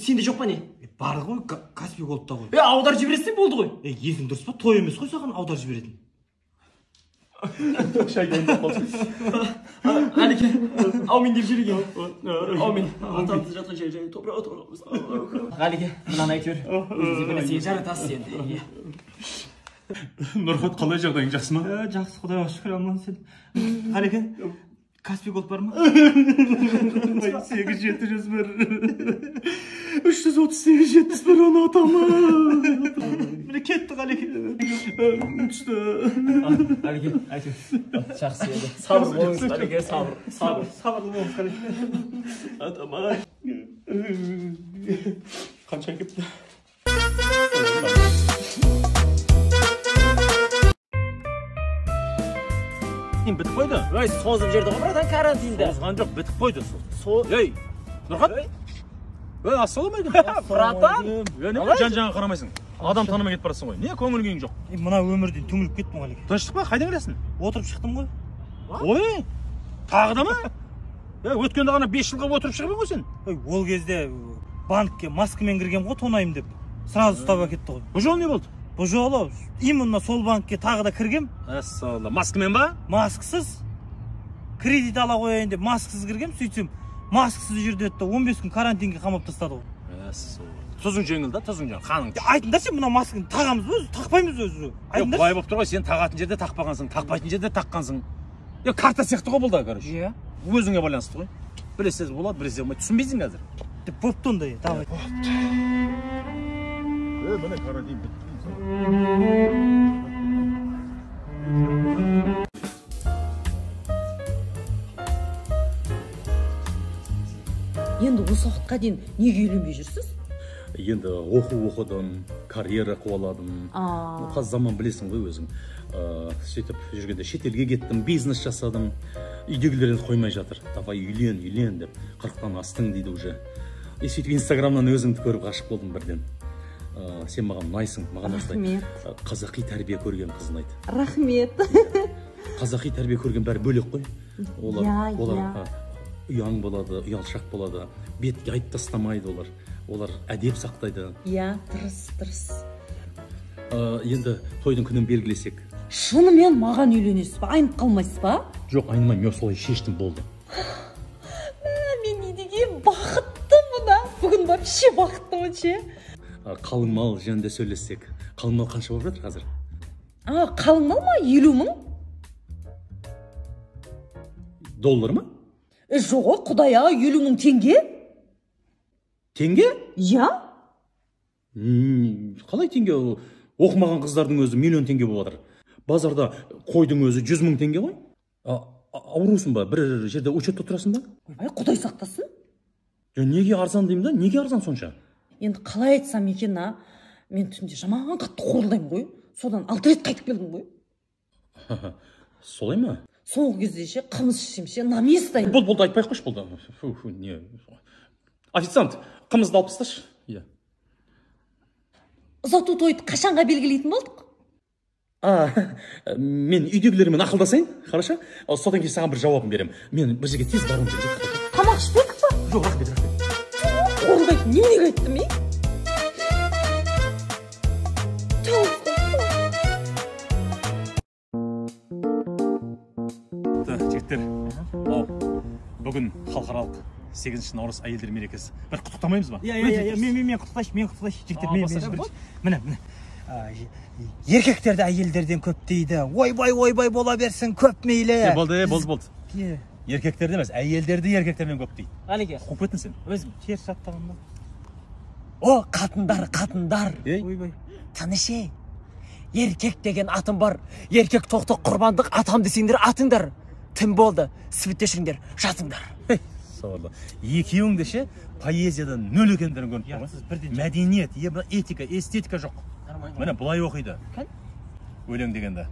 Сенде жоқ па не? Бар ғой, Каспий Голдта ғой. Аударып жібересің болды ғой. Есің дұрыс па? Той емес қой саған аударып жіберетін. Шай дайындап қалсын. Ғалеке, аумин деп жіберген. Аумин. Атамыз жатқан жай жай топырақ топырағымыз. Ғалеке, мынаны айтып бер. Өзіңіз бір нәрсеге жаратасыз енді. Нұрхат, қалай жағдайың, жақсы ма? Жақсы, Құдайға шүкір, аман сен. Ғалеке, Каспий Голд бар ма? 8 701 338 71 оны атама. Міне кетті Ғалеке. Түсті. Ғалеке, айтып. Жақсы еді. Сабыр болыңыз, Ғалеке, сабыр. Сабыр. Сабырлы болыңыз, Ғалеке. Атама. Қанша кетті? Бітіп қойды. Ой, созып жерді ғой, братан, карантинді. Созған жоқ, бітіп қойды. Ей, Нұрхат. Ей, ассалаумағалейкум. Братан. Жан-жағыңа қарамайсың. Адам танымай кетіп барасың ғой. Не көңіл күйің жоқ? Мына өмірден түңіліп кеттім ғой, Ғалеке. Тыныштық па? Қайдан келесің? Отырып шықтым ғой. Ой, тағы да ма? Өткенде ғана 5 жылға отырып шығып едің ғой сен. Ой, ол кезде банкке маскамен кіргем ғой, тонайым деп. Сразу ұстап әкетті ғой. Бұл жолы не болды? Бұл жолы именно сол банкке тағы да кіргем. Ассалам. Маскамен ба? Маскасыз. Кредит ала қояйын деп маскасыз кіргем, сөйтсем маскасыз жүр деді, 15 күн карантинге қамап тастады ғой. Ассалам. Тұзың жеңіл да, тұзың жеңіл, қаның. Айтыңдаршы, мына масканы тағамыз ба өзі, тақпаймыз өзі. Айтыңдаршы. Былай болып тұр ғой, сен тағатын жерде тақпағансың, тақпайтын жерде таққансың. Карта сияқты ғой бұл да, короче. Иә. Өзіңе байланысты ғой. Біресе болады, біресе болмайды. Түсінбейсің қазір. Деп бопты ондай, давай. Міне карантин бітті. Енді осы уақытқа дейін неге үйленбей жүрсіз? Енді оқу оқыдым, карьера қуаладым. Қазір заман білесің ғой өзің. Сөйтіп жүргенде шетелге кеттім, бизнес жасадым. Үйдегілер енді қоймай жатыр. Давай үйлен, үйлен деп. 40-тан астың дейді уже. И сөйтіп Инстаграмнан өзіңді көріп ғашық болдым бірден. Сен маған ұнайсың, маған осылай қазақи тәрбие көрген қыз ұнайды. Рахмет. Қазақи тәрбие көрген бәрі бөлек қой. Олар ұяң болады, ұялшақ болады, бетке айтып тастамайды олар. Олар әдеп сақтайды. Иә, дұрыс, дұрыс. Енді тойдың күнін белгілесек. Шынымен маған үйленесіз ба? Айнып қалмайсыз ба? Жоқ, айнымаймын, мен солай шештім, болды. Мен не деген бақыттымын, а? Бүгін вообще бақыттымын ше. Қалың мал жөнінде сөйлессек. Қалың мал қанша болып жатыр қазір? А, қалың мал ма? 50 мың? Доллар ма? Жоқ, құдай-а, 50 мың теңге. Теңге? Иә. Қалай теңге? Оқымаған қыздардың өзі миллион теңге болып жатыр. Базарда қойдың өзі 100 мың теңге ғой. Аурусың ба? Бір жерде учетта тұрасың ба? Ойбай, құдай сақтасын. Неге арзан деймін да? Неге арзан сонша? Енді қалай айтсам екен, а? Мен түнде жаман қатты қорылдаймын ғой. Содан 6 рет қайтып келдім ғой. Солай ма? Соңғы кезде ше қымыз ішсем ше, на место. Болды, айтпай ақ қойшы, болды. Фу, не. Официант, қымызды алып тасташы. Иә. Ұзату тойды қашанға белгілейтін болдық? Мен үйдегілермен ақылдасайын, хорошо? Содан кейін саған бір жауабын беремін. Мен бір жерге тез баруым керек. Тамақ ішпедік па? Жоқ, рахмет, рахмет. Қорылдайтын неменеге айттым, е? Жігіттер, бүгін халықаралық 8 наурыз әйелдер мерекесі. Бір құттықтамаймыз ба? Иә, мен құттықтайшы, мен құттықтайшы, жігіттер, мен міне, міне. Еркектерді әйелдерден көп дейді. Ойбай, ойбай бола берсін, көп мейлі. Болды, болды, болды. Еркектерді емес, әйелдерді еркектерден көп дейді. Әлеке. Қуып кеттің сен. Өзім теріс жаттағам ба? О, қатындар, қатындар. Ойбай. Таныш ей. Еркек деген атым бар. Еркек тоқты құрбандық атам десеңдер атыңдар. Түн болды, светтешіңдер, жатыңдар. Сорлы. Екеуің де ше поэзиядан нөл екендерін көрініп тұр ғой. Мәдениет, этика, эстетика жоқ. Міне былай оқиды. Өлең дегенде.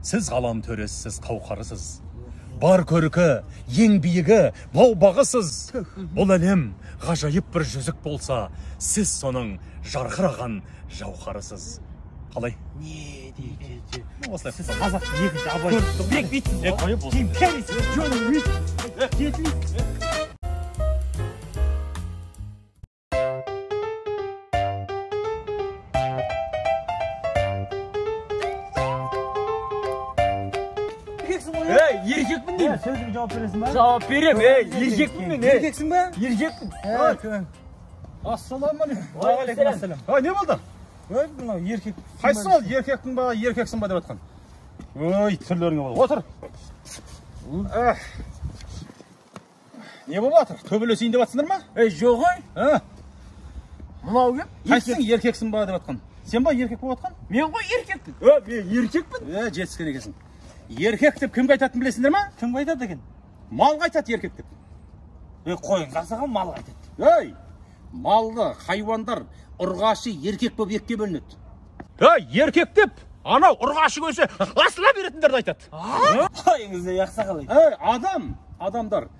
Сіз ғалам төресіз, қауқарысыз. Бар көркі, ең биігі, бау бағысыз. Бұл әлем ғажайып бір жүзік болса, сіз соның жарқыраған жауһарысыз. Қалай? Не дейді? Осылай. Сіз қазақ екінші абай. Бек бүйтсіз ғой. Империясыз, жөнің бүйтсіз. Жетілейсіз. Ей, еркекпін деймін. Сөзіңе жауап бересің ба? Жауап берем, ей, еркекпін мен, ей. Еркексің ба? Еркекпін. Ассалаумағалейкум. Уағалейкум. Не болды? Ой, мынау еркек. Қайсысы ол еркекпін ба, еркексің ба деп жатқан? Ой, түрлеріңе болды. Отыр. Не болып жатыр? Төбелесейін деп жатсыңдар ма? Ей, жоқ ой. Мынау кім? Қайсысың еркексің ба деп жатқан? Сен ба еркек болып жатқан? Мен ғой еркекпін. Мен еркекпін. Жетіскен екенсің. Еркек деп кімге айтатынын білесіңдер ма? Кімге айтады екен? Малға айтады еркек деп. Ей, қойың қақсаған малға айтады. Ей, малды, хайуандар ұрғашы еркек болып екіге бөлінеді. Ей, еркек деп анау ұрғашы көрсе асыла беретіндерді айтады. Қойыңыз ей, ақсақал. Ей, адам, адамдар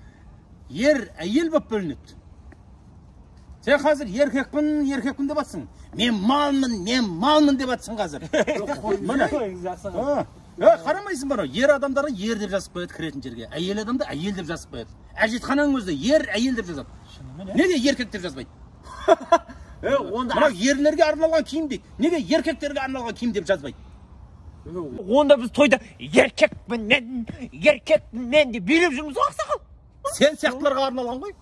ер, әйел болып бөлінеді. Сен қазір еркекпін, еркекпін деп атсың. Мен малмын, мен малмын деп атсың қазір. Міне. Қойыңыз, ақсақал. Қарамайсың ба, ер адамдары ер деп жазып қояды кіретін жерге, әйел адамды әйел деп жазып қояды. Әжетхананың өзінде ер, әйел деп жазады. Неге еркек деп жазбайды? Онда мынау ерлерге арналған киім дейді. Неге еркектерге арналған киім деп жазбайды? Онда біз тойда еркекпін мен, еркекпін мен деп билеп жүрміз ғой, ақсақал. Сен сияқтыларға арналған ғой.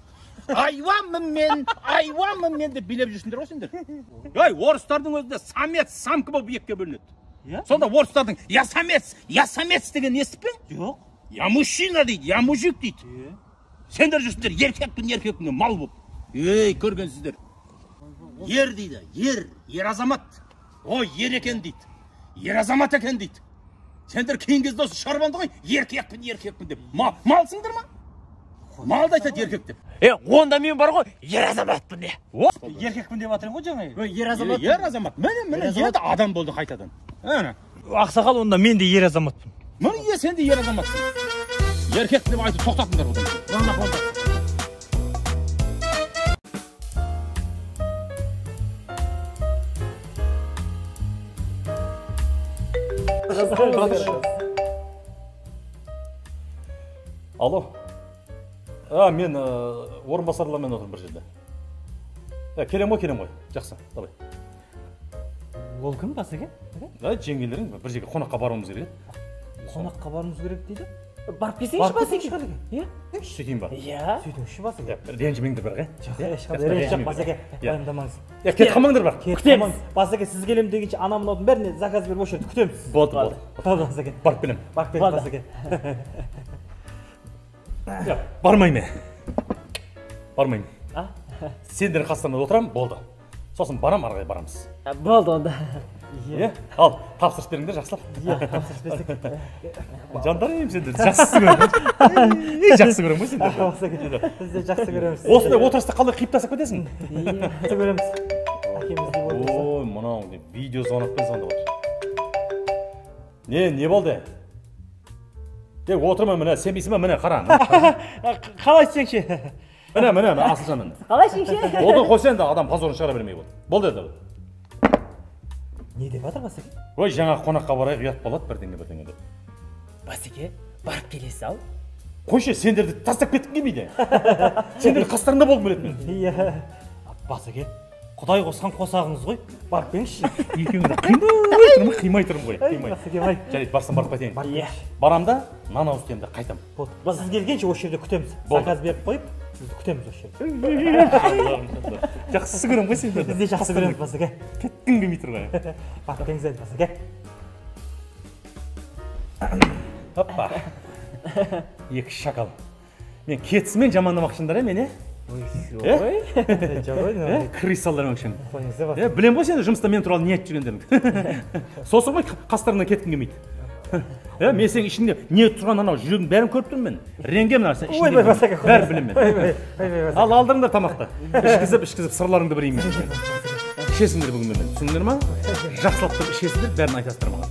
Айуанмын мен, айуанмын мен деп билеп жүрсіңдер ғой сендер. Ей, орыстардың өзінде самец, самка болып екіге бөлінеді. Сонда орыстардың я самец, я самец деген естіп пе? Жоқ. Я мужчина дейді, я мужик дейді. Сендер жүрсіңдер еркекпін, еркекпін мал болып. Ей, көргенсіздер. Ер дейді, ер, ер азамат. Ой, ер екен дейді. Ер азамат екен дейді. Сендер кейінгі кезде осы шарбанды ғой, еркекпін, еркекпін деп. Малсыңдар ма? Малды айтады еркек деп. Онда мен бар ғой, ер азаматпын де. Еркекпін деп жатырмын ғой жаңа. Ер азамат. Ер азамат. Міне, міне, енді адам болды қайтадан. Ақсақал, онда мен де ер азаматпын. Міне, сен де ер азаматсың. Еркек деп айтып тоқтатыңдар одан. Алло. Мен орынбасарлармен отырмын бір жерде. Келем ғой, келем ғой. Жақсы, давай. Ол кім, басеке? Жеңгелерің бір жерге қонаққа баруымыз керек еді. Қонаққа баруымыз керек дейді? Барып келсеңші, басеке. Иә? Сөйтейін ба? Иә. Сөйтіңізші, басеке. Ренжімеңдер бірақ, Жоқ, ешқандай реніш жоқ, басеке. Уайымдамаңыз. Иә, кетіп қалмаңдар бірақ. Күтеміз. Басеке, сіз келем дегенше ана мынаудың бәріне заказ беріп осы жерде күтеміз. Болды, болды. Болды, басеке. Барып келем. Барып келем, басеке. Иә, бармаймын. Бармаймын. Сендердің қастарыңда отырамын, болды. Сосын барам, ары қарай барамыз. Болды онда. Иә, ал, тапсырыс беріңдер жақсылап. Иә, тапсырыс берсек. Жандарым, сендерді жақсы көремін. Жақсы көремін ғой сендерді. Біз де жақсы көреміз. Осындай отырыста қалай қиып тастап кетесің? Иә, жақсы көреміз. Әкеміздей болды. Ой, мынау деп видео звонокпен звондап отыр. Не болды? Е, отырма міне, сенбейсің ба, міне қара. Қалай сенші? Міне, міне, Асылжан міне. Қалай сенші? Болды, қойса енді адам позорын шығара бермей болды. Болды енді. Не деп жатыр, басеке? Ой, жаңа қонаққа барайық, ұят болады бірдеңе бірдеңе деп. Басеке, барып келесі ал. Қойшы, сендерді тастап кеткім келмейді. Сендер қастарында болғым келеді мен. Иә. Басеке, Құдай қосқан қосағыңыз ғой, барып келіңізші. Екеуіңді қимай тұрмын, қимай тұрмын ғой, қимай. Басеке, бай. Жарайды, барсам барып қайтайын. Иә. Барам да, нан ауыз тиемін де қайтам. Болды. Сіз келгенше осы жерде күтеміз. Заказ беріп қойып, сізді күтеміз осы жерде. Жақсы көремін ғой сендерді. Біз де жақсы көреміз, басеке. Кеткім келмей тұр ғой. Барып келіңіз енді, басеке. Оппа. Екі шакал. Мен кетісімен жамандамақшыңдар, мені? Ой, жоқ. Крысалар өңшең. Білем ғой сені жұмыста мен туралы не айтып жүргендеріңді. Сосын ғой қастарыңнан кеткім келмейді. Мен сенің ішіңде не тұрған анау жүрегің бәрін көріп тұрмын мен. Ренген мына сен ішінде. Бәрін білемін мен. Ал алдырыңдар тамақты. Ішкізіп, ішкізіп сырларыңды білейін мен. Ішесіңдер бүгін менімен. Түсіндіңдер ма? Жақсылап тұрып ішесіңдер, бәрін айтасыңдар маған.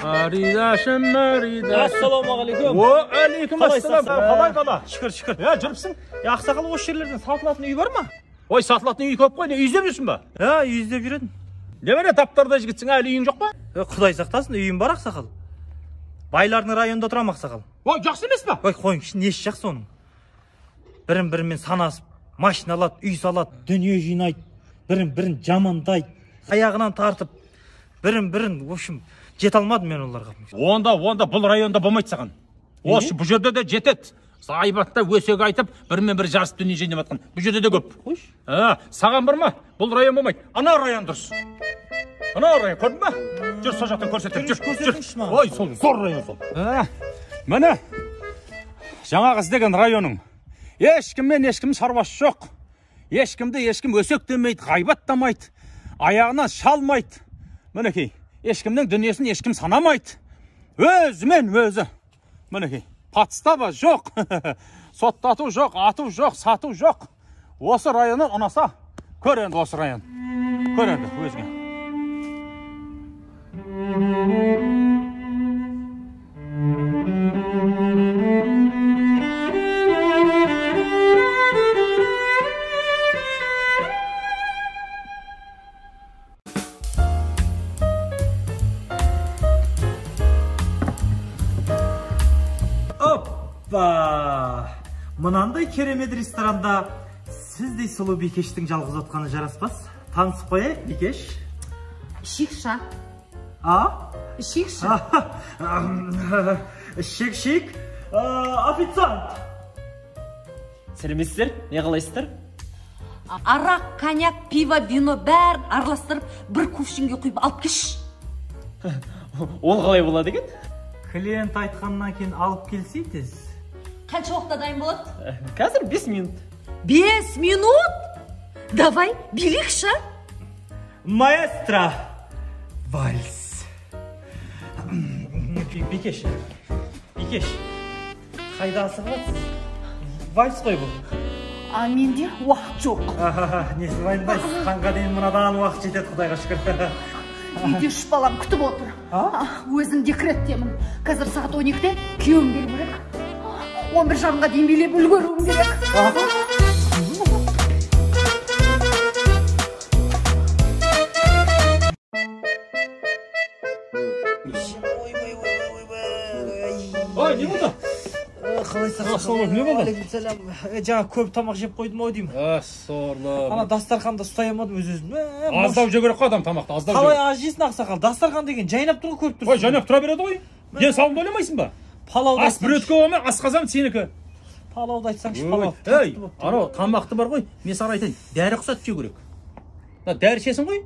Аридашым, аридашым. Ассалаумағалейкум. Уағалейкум ассалам. Қалай бала? Шүкір, шүкір. Е, жүріпсің? Е, ақсақал, осы жерлерден сатылатын үй бар ма? Ой, сатылатын үй көп қой, не үй іздеп жүрсің ба? Е, үй іздеп жүремін. Немене таптардай жігітсің, әлі үйің жоқ па? Е, Құдай сақтасын, үйім бар, ақсақал. Байлардың районында тұрамын, ақсақал. Ой, жақсы емес па? Ой, қойыңызшы, несі жақсы оның? Бірін-бірімен санасып, машина алады, үй салады, дүние жинайды, бірін-бірін жамандайды, аяғынан тартып, бірін-бірін, в общем, жете алмадым мен оларға. Онда бұл районда болмайды саған. Осы бұл жерде де жетеді. Айбатта өсек айтып, бірімен бірі жарысып дүние жинап жатқан. Бұл жерде де көп. Қойшы. Саған бар ма? Бұл район болмайды. Ана район дұрыс. Ана район, көрдің ба? Жүр, сол жақтан көрсетіп, жүр, жүр. Ой, сол зор район сол. Міне, жаңағы іздеген районың. Ешкіммен ешкім шаруасы жоқ. Ешкімді ешкім өсектемейді, ғайбаттамайды, аяғынан шалмайды. Мінекей, ешкімнің дүниесін ешкім санамайды. Өзімен өзі. Мінекей, подстава жоқ. Соттату жоқ, ату жоқ, сату жоқ. Осы районын ұнаса, көр енді осы район. Көр енді өзіңе. Оппа! Мынандай керемет ресторанда сіздей сұлу бикештің жалғыз отқаны жараспас. Танысып қояйық, бикеш. Ішейікші. А? Ішейікші. Ішейік, ішейік. Официант. Сәлеметсіздер, не қалайсыздар? Арақ, коньяк, пиво, вино бәрін араластырып, бір кувшинге құйып алып келші. Ол қалай болады екен? Клиент айтқаннан кейін алып келсей тез. Қанша уақытта дайын болады? Қазір 5 минут. 5 минут? Давай, билейікші. Маэстро, вальс. Бикеш, бикеш, қайда асығып жатсыз? Вальс қой бұл. А менде уақыт жоқ. Несін уайымдайсыз? Таңға дейін мынадан уақыт жетеді, Құдайға шүкір. Үйде 3 балам күтіп отыр. Өзім декреттемін. Қазір сағат 12-де күйеуім келу керек. 11:30-ға дейін билеп үлгеруім керек. Ой, не болды? Қалайсыз? Ассалаумағалейкум, не болды? Алейкумсалам. Жаңа көп тамақ жеп қойдым ау деймін. Сорлы. Ана дастарханда ұстай алмадым өз өзімді. Аздау жеу керек қой адам тамақты, аздау жеу. Қалай аз жейсің, ақсақал? Дастархан деген жайнап тұр ғой, көріп тұрсың. Ой, жайнап тұра береді ғой. Денсаулығыңды ойламайсың ба? Палауды Ас бір өтке болмай, асқазан сенікі. Палауды айтсаңшы, палау. Ей, анау тамақты бар ғой, мен саған айтайын, дәрі құсатып жеу керек. Мына дәрі ішесің ғой,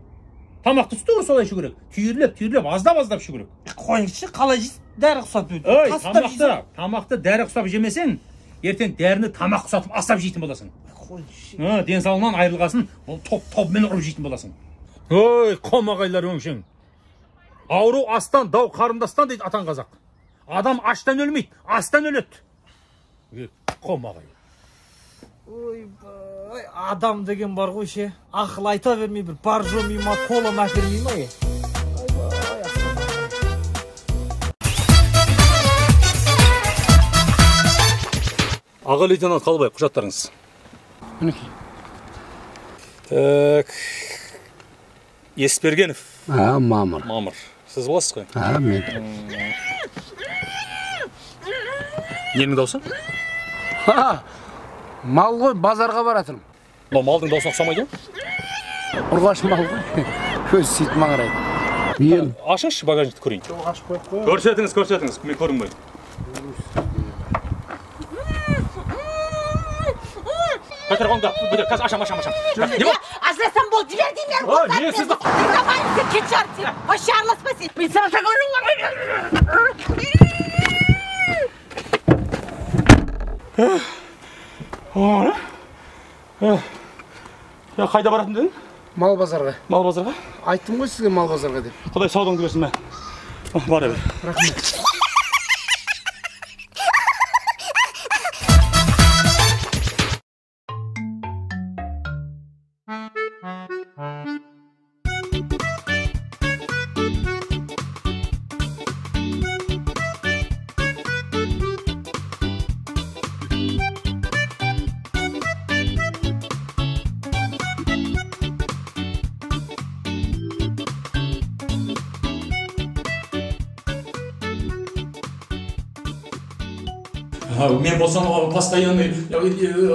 тамақты тура солай ішу керек. Түйірлеп, түйірлеп, аздап-аздап ішу керек. Қойыңызшы, қалай жейсіз? Дәрі құсатып. Ей, тамақты дәрі құсап жемесең, ертең дәріні тамақ құсатып асап жейтін боласың. Қойыңызшы. Денсаулығынан айырылғасын, ол топ-тобымен ұрып жейтін боласың. Ой, қомағайлар өңшең. Ауру астан, дау қарындастан дейді атан қазақ. Адам аштан өлмейді, астан өледі. Қомағай. Ойбай, адам деген бар ғой ше. Ақыл айта бермей бір боржоми ма, кола ма әпермей ма, е? Ойбай, Аға лейтенант Қалыбай, құжаттарыңыз. Мінекей. Так. Есбергенов. Мамыр. Мамыр. Сіз боласыз ғой? Мен. Ненің даусы? Мал ғой, базарға баратырмын. Мынау малдың даусына ұқсамайды ғой? Ұрғашы мал ғой. Көзі сөйтіп маңырайды. Мен ашыңызшы багажникті көрейін. Ашып қойып қой. Көрсетіңіз, көрсетіңіз. Мен көрінбейді. Көтер қолыңды. Көтер, қазір ашам, ашам, ашам. Не болды? Ажырасам болды, жібер деймін. Не сізді? Тыңдамаймын, сен кет шығар сен. Вообще араласпа сен. Мен саған Қайда баратын дедің? Мал базарға. Мал базарға? Айттым ғой сізге мал базарға деп. Құдай саудаңды берсін, мә. Бара бер. Рахмет. Мен болсам постоянный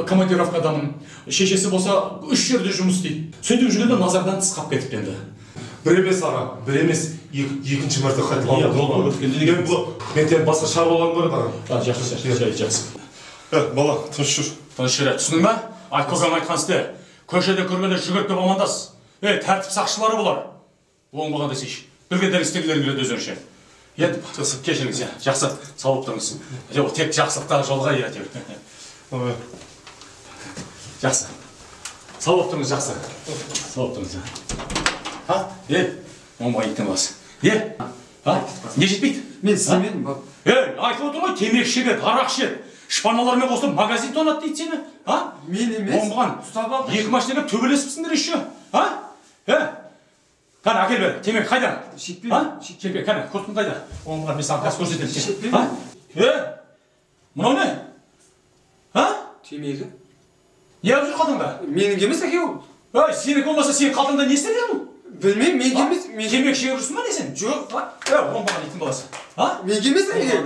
командировкадамын. Шешесі болса 3 жерде жұмыс істейді. Сөйтіп жүргенде назардан тыс қалып кетіп енді. Бір емес аға, бір емес, екінші мәрте қайталанды. Мен тек басқа шаруаларым бар еді аға. Жақсы, жақсы, жақсы. Бала, тыныш жүр. Тыныш жүр, түсіндің ба? Ай, көкем айтқан істе. Көшеде көргенде жүгіріп келіп амандас. Тәртіп сақшылары бұлар. Оңбаған десейші. Білгендер істегілерің келеді өздерінше. Енді кешіріңіз, жақсы, сау болып тұрыңыз. Жоқ, тек жақсылықта жолға әйтеуір. Жақсы. Сау болып тұрыңыз, жақсы. Сау болып тұрыңыз. Оңбаған иттің баласы. Не? Не жетпейді? Мен істемедім, бап. Айтып отыр ғой, темекі шегеді, арақ ішеді. Шпаналармен қосылып магазин тонады дейді сені. Мен емес. Оңбаған. Екі машина келіп төбелесіпсіңдер еще. Кәне, әкел бер, темекі қайда? Шекпеймін. Шекпе, кәне, курткаң қайда? Оңбаған, мен саған қазір көрсетемін. Шекпеймін. Мынау не? Темекі. Не алып жүр қалтаңда? Менікі емес әке ол. Сенікі болмаса, сенің қалтаңда не істеп жүр бұл? Білмеймін, менікі емес. Темекі шегіп жүрсің ба не сен? Жоқ. Оңбаған иттің баласы. Менікі емес әке.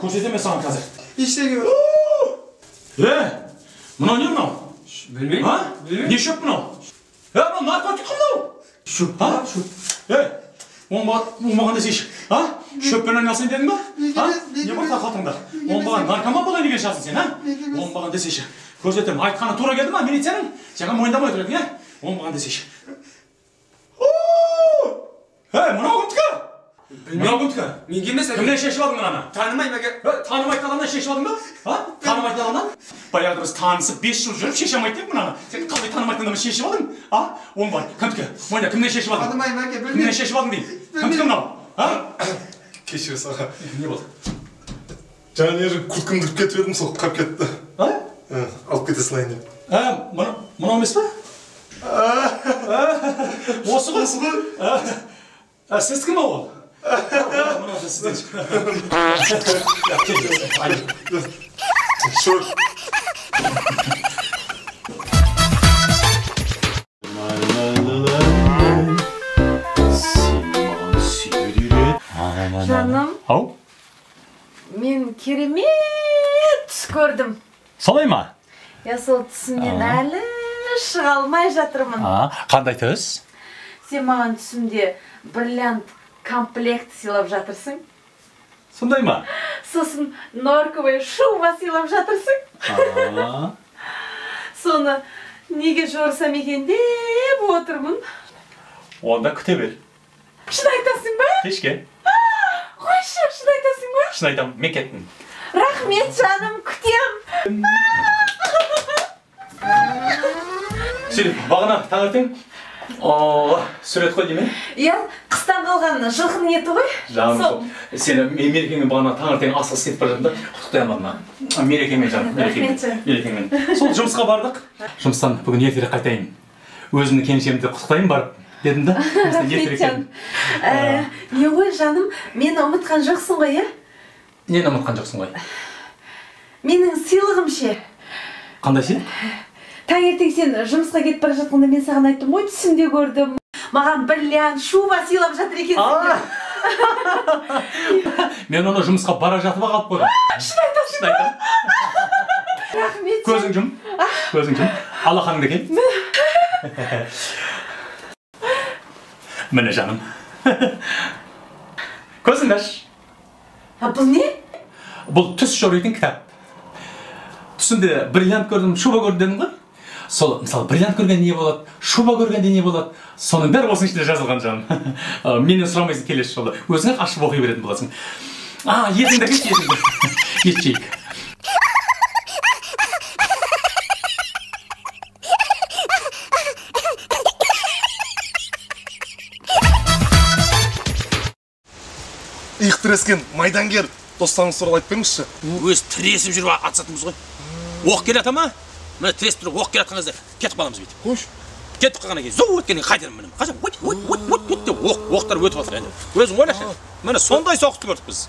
Көрсетемін мен саған қазір. Ештеңе. Мынау не мынау? Білмеймін. Не шөп мынау? Мынау наркотик қой мынау. Шөп па? Шөп. Оңбаған десейші. Шөппен айналысайын дедің ба? Не бар қалтаңда? Оңбаған наркоман болайын деген шығарсың сен, Оңбаған десейші. Көрсетемін. Айтқаны тура келді ма милицияның? Жаңа мойындамай отыр едің, Оңбаған десейші. Мынау кімдікі? Мынау кімдікі? Менікі емес әке. Кімнен шешіп алдың мынаны? Танымаймын әке. Танымайтын адамнан шешіп алдың ба? Танымайтын адамнан? Баяғыда біз танысып 5 жыл жүріп шеше алмайды едік мынаны. Сен қалай танымайтын адамнан шешіп алдың? Оңбаған. Кімдікі? Мойында, кімнен шешіп алдың? Танымаймын әке, білмеймін. Кімнен шешіп алдың деймін. Кімдікі мынау? Кешіріңіз аға. Не болды? Жаңа не курткамды кіріп кетіп едім, сол қалып кетті. Алып кете салайын деп. Мынау емес па? Осы ғой? Осы ғой. Сіздікі ме ол? Мынау сізден. Шөр. Жаным. Ау? Мен керемет түс көрдім. Солай ма? Я сол түсімнен әлі шыға алмай жатырмын. Қандай түс? Сен маған түсімде бриллиант комплект сыйлап жатырсың. Сондай ма? Сосын норковый шуба сыйлап жатырсың. Соны неге жорысам екен деп отырмын. Онда күте бер. Шын айтасың ба? Кешке. Қойшы, шын айтасың ба? Шын айтамын, мен кеттім. Рахмет, жаным, күтем. Сөйтіп, бағана таңертең сурет қой дейме? Иә, қыстан қалған жылқының еті ғой. Жаным сол. Сені мерекеңмен бағана таңертең асығыс кетіп бара жатырмын да, құттықтай алмадым. Мерекеңмен жаным, мерекеңмен. Мерекеңмен. Сол жұмысқа бардық. Жұмыстан бүгін ертерек қайтайын. Өзімнің келіншегімді құттықтайын барып дедім да. Рахмет, жаным. Не ғой, жаным, мені ұмытқан жоқсың ғой, иә? Нені ұмытқан жоқсың ғой? Менің сыйлығым ше. Қандай сыйлық? Таңертең сен жұмысқа кетіп бара жатқанда мен саған айттым ғой, түсімде көрдім. Маған бриллиант шуба сыйлап жатыр екенсің деп. Мен оны жұмысқа бара жатып ақ алып қойдым. Шын айтасың ба? Рахмет. Көзің жұм. Көзің жұм. Алақаныңды кел. Міне жаным. Көзіңді аш. Бұл не? Бұл түс жоритын кітап. Түсімде бриллиант көрдім, шуба көрдім дедің ғой? Сол, мысалы, бриллиант көргенде не болады, шуба көргенде не болады, соның бәрі осының ішінде жазылған жаным. Менен сұрамайсың келесі жолы. Өзің ақ ашып оқи беретін боласың. Етіңді кеш, етіңді. Ет жейік. Иық тірескен майдангер достарыңыз туралы айтып беріңізші. Өз тіресіп жүріп атысатынбыз ғой. Оқ келе ата ма? Міне тіресіп тұрып оқ келе жатқан кезде кетіп қаламыз бүйтіп. Қойшы. Кетіп қалғаннан кейін зу өткеннен қайтадан міне. Қашан өт өт өт өт өт деп оқтар өтіп жатыр енді. Өзің ойлашы. Міне сондай соғысты көрдік біз.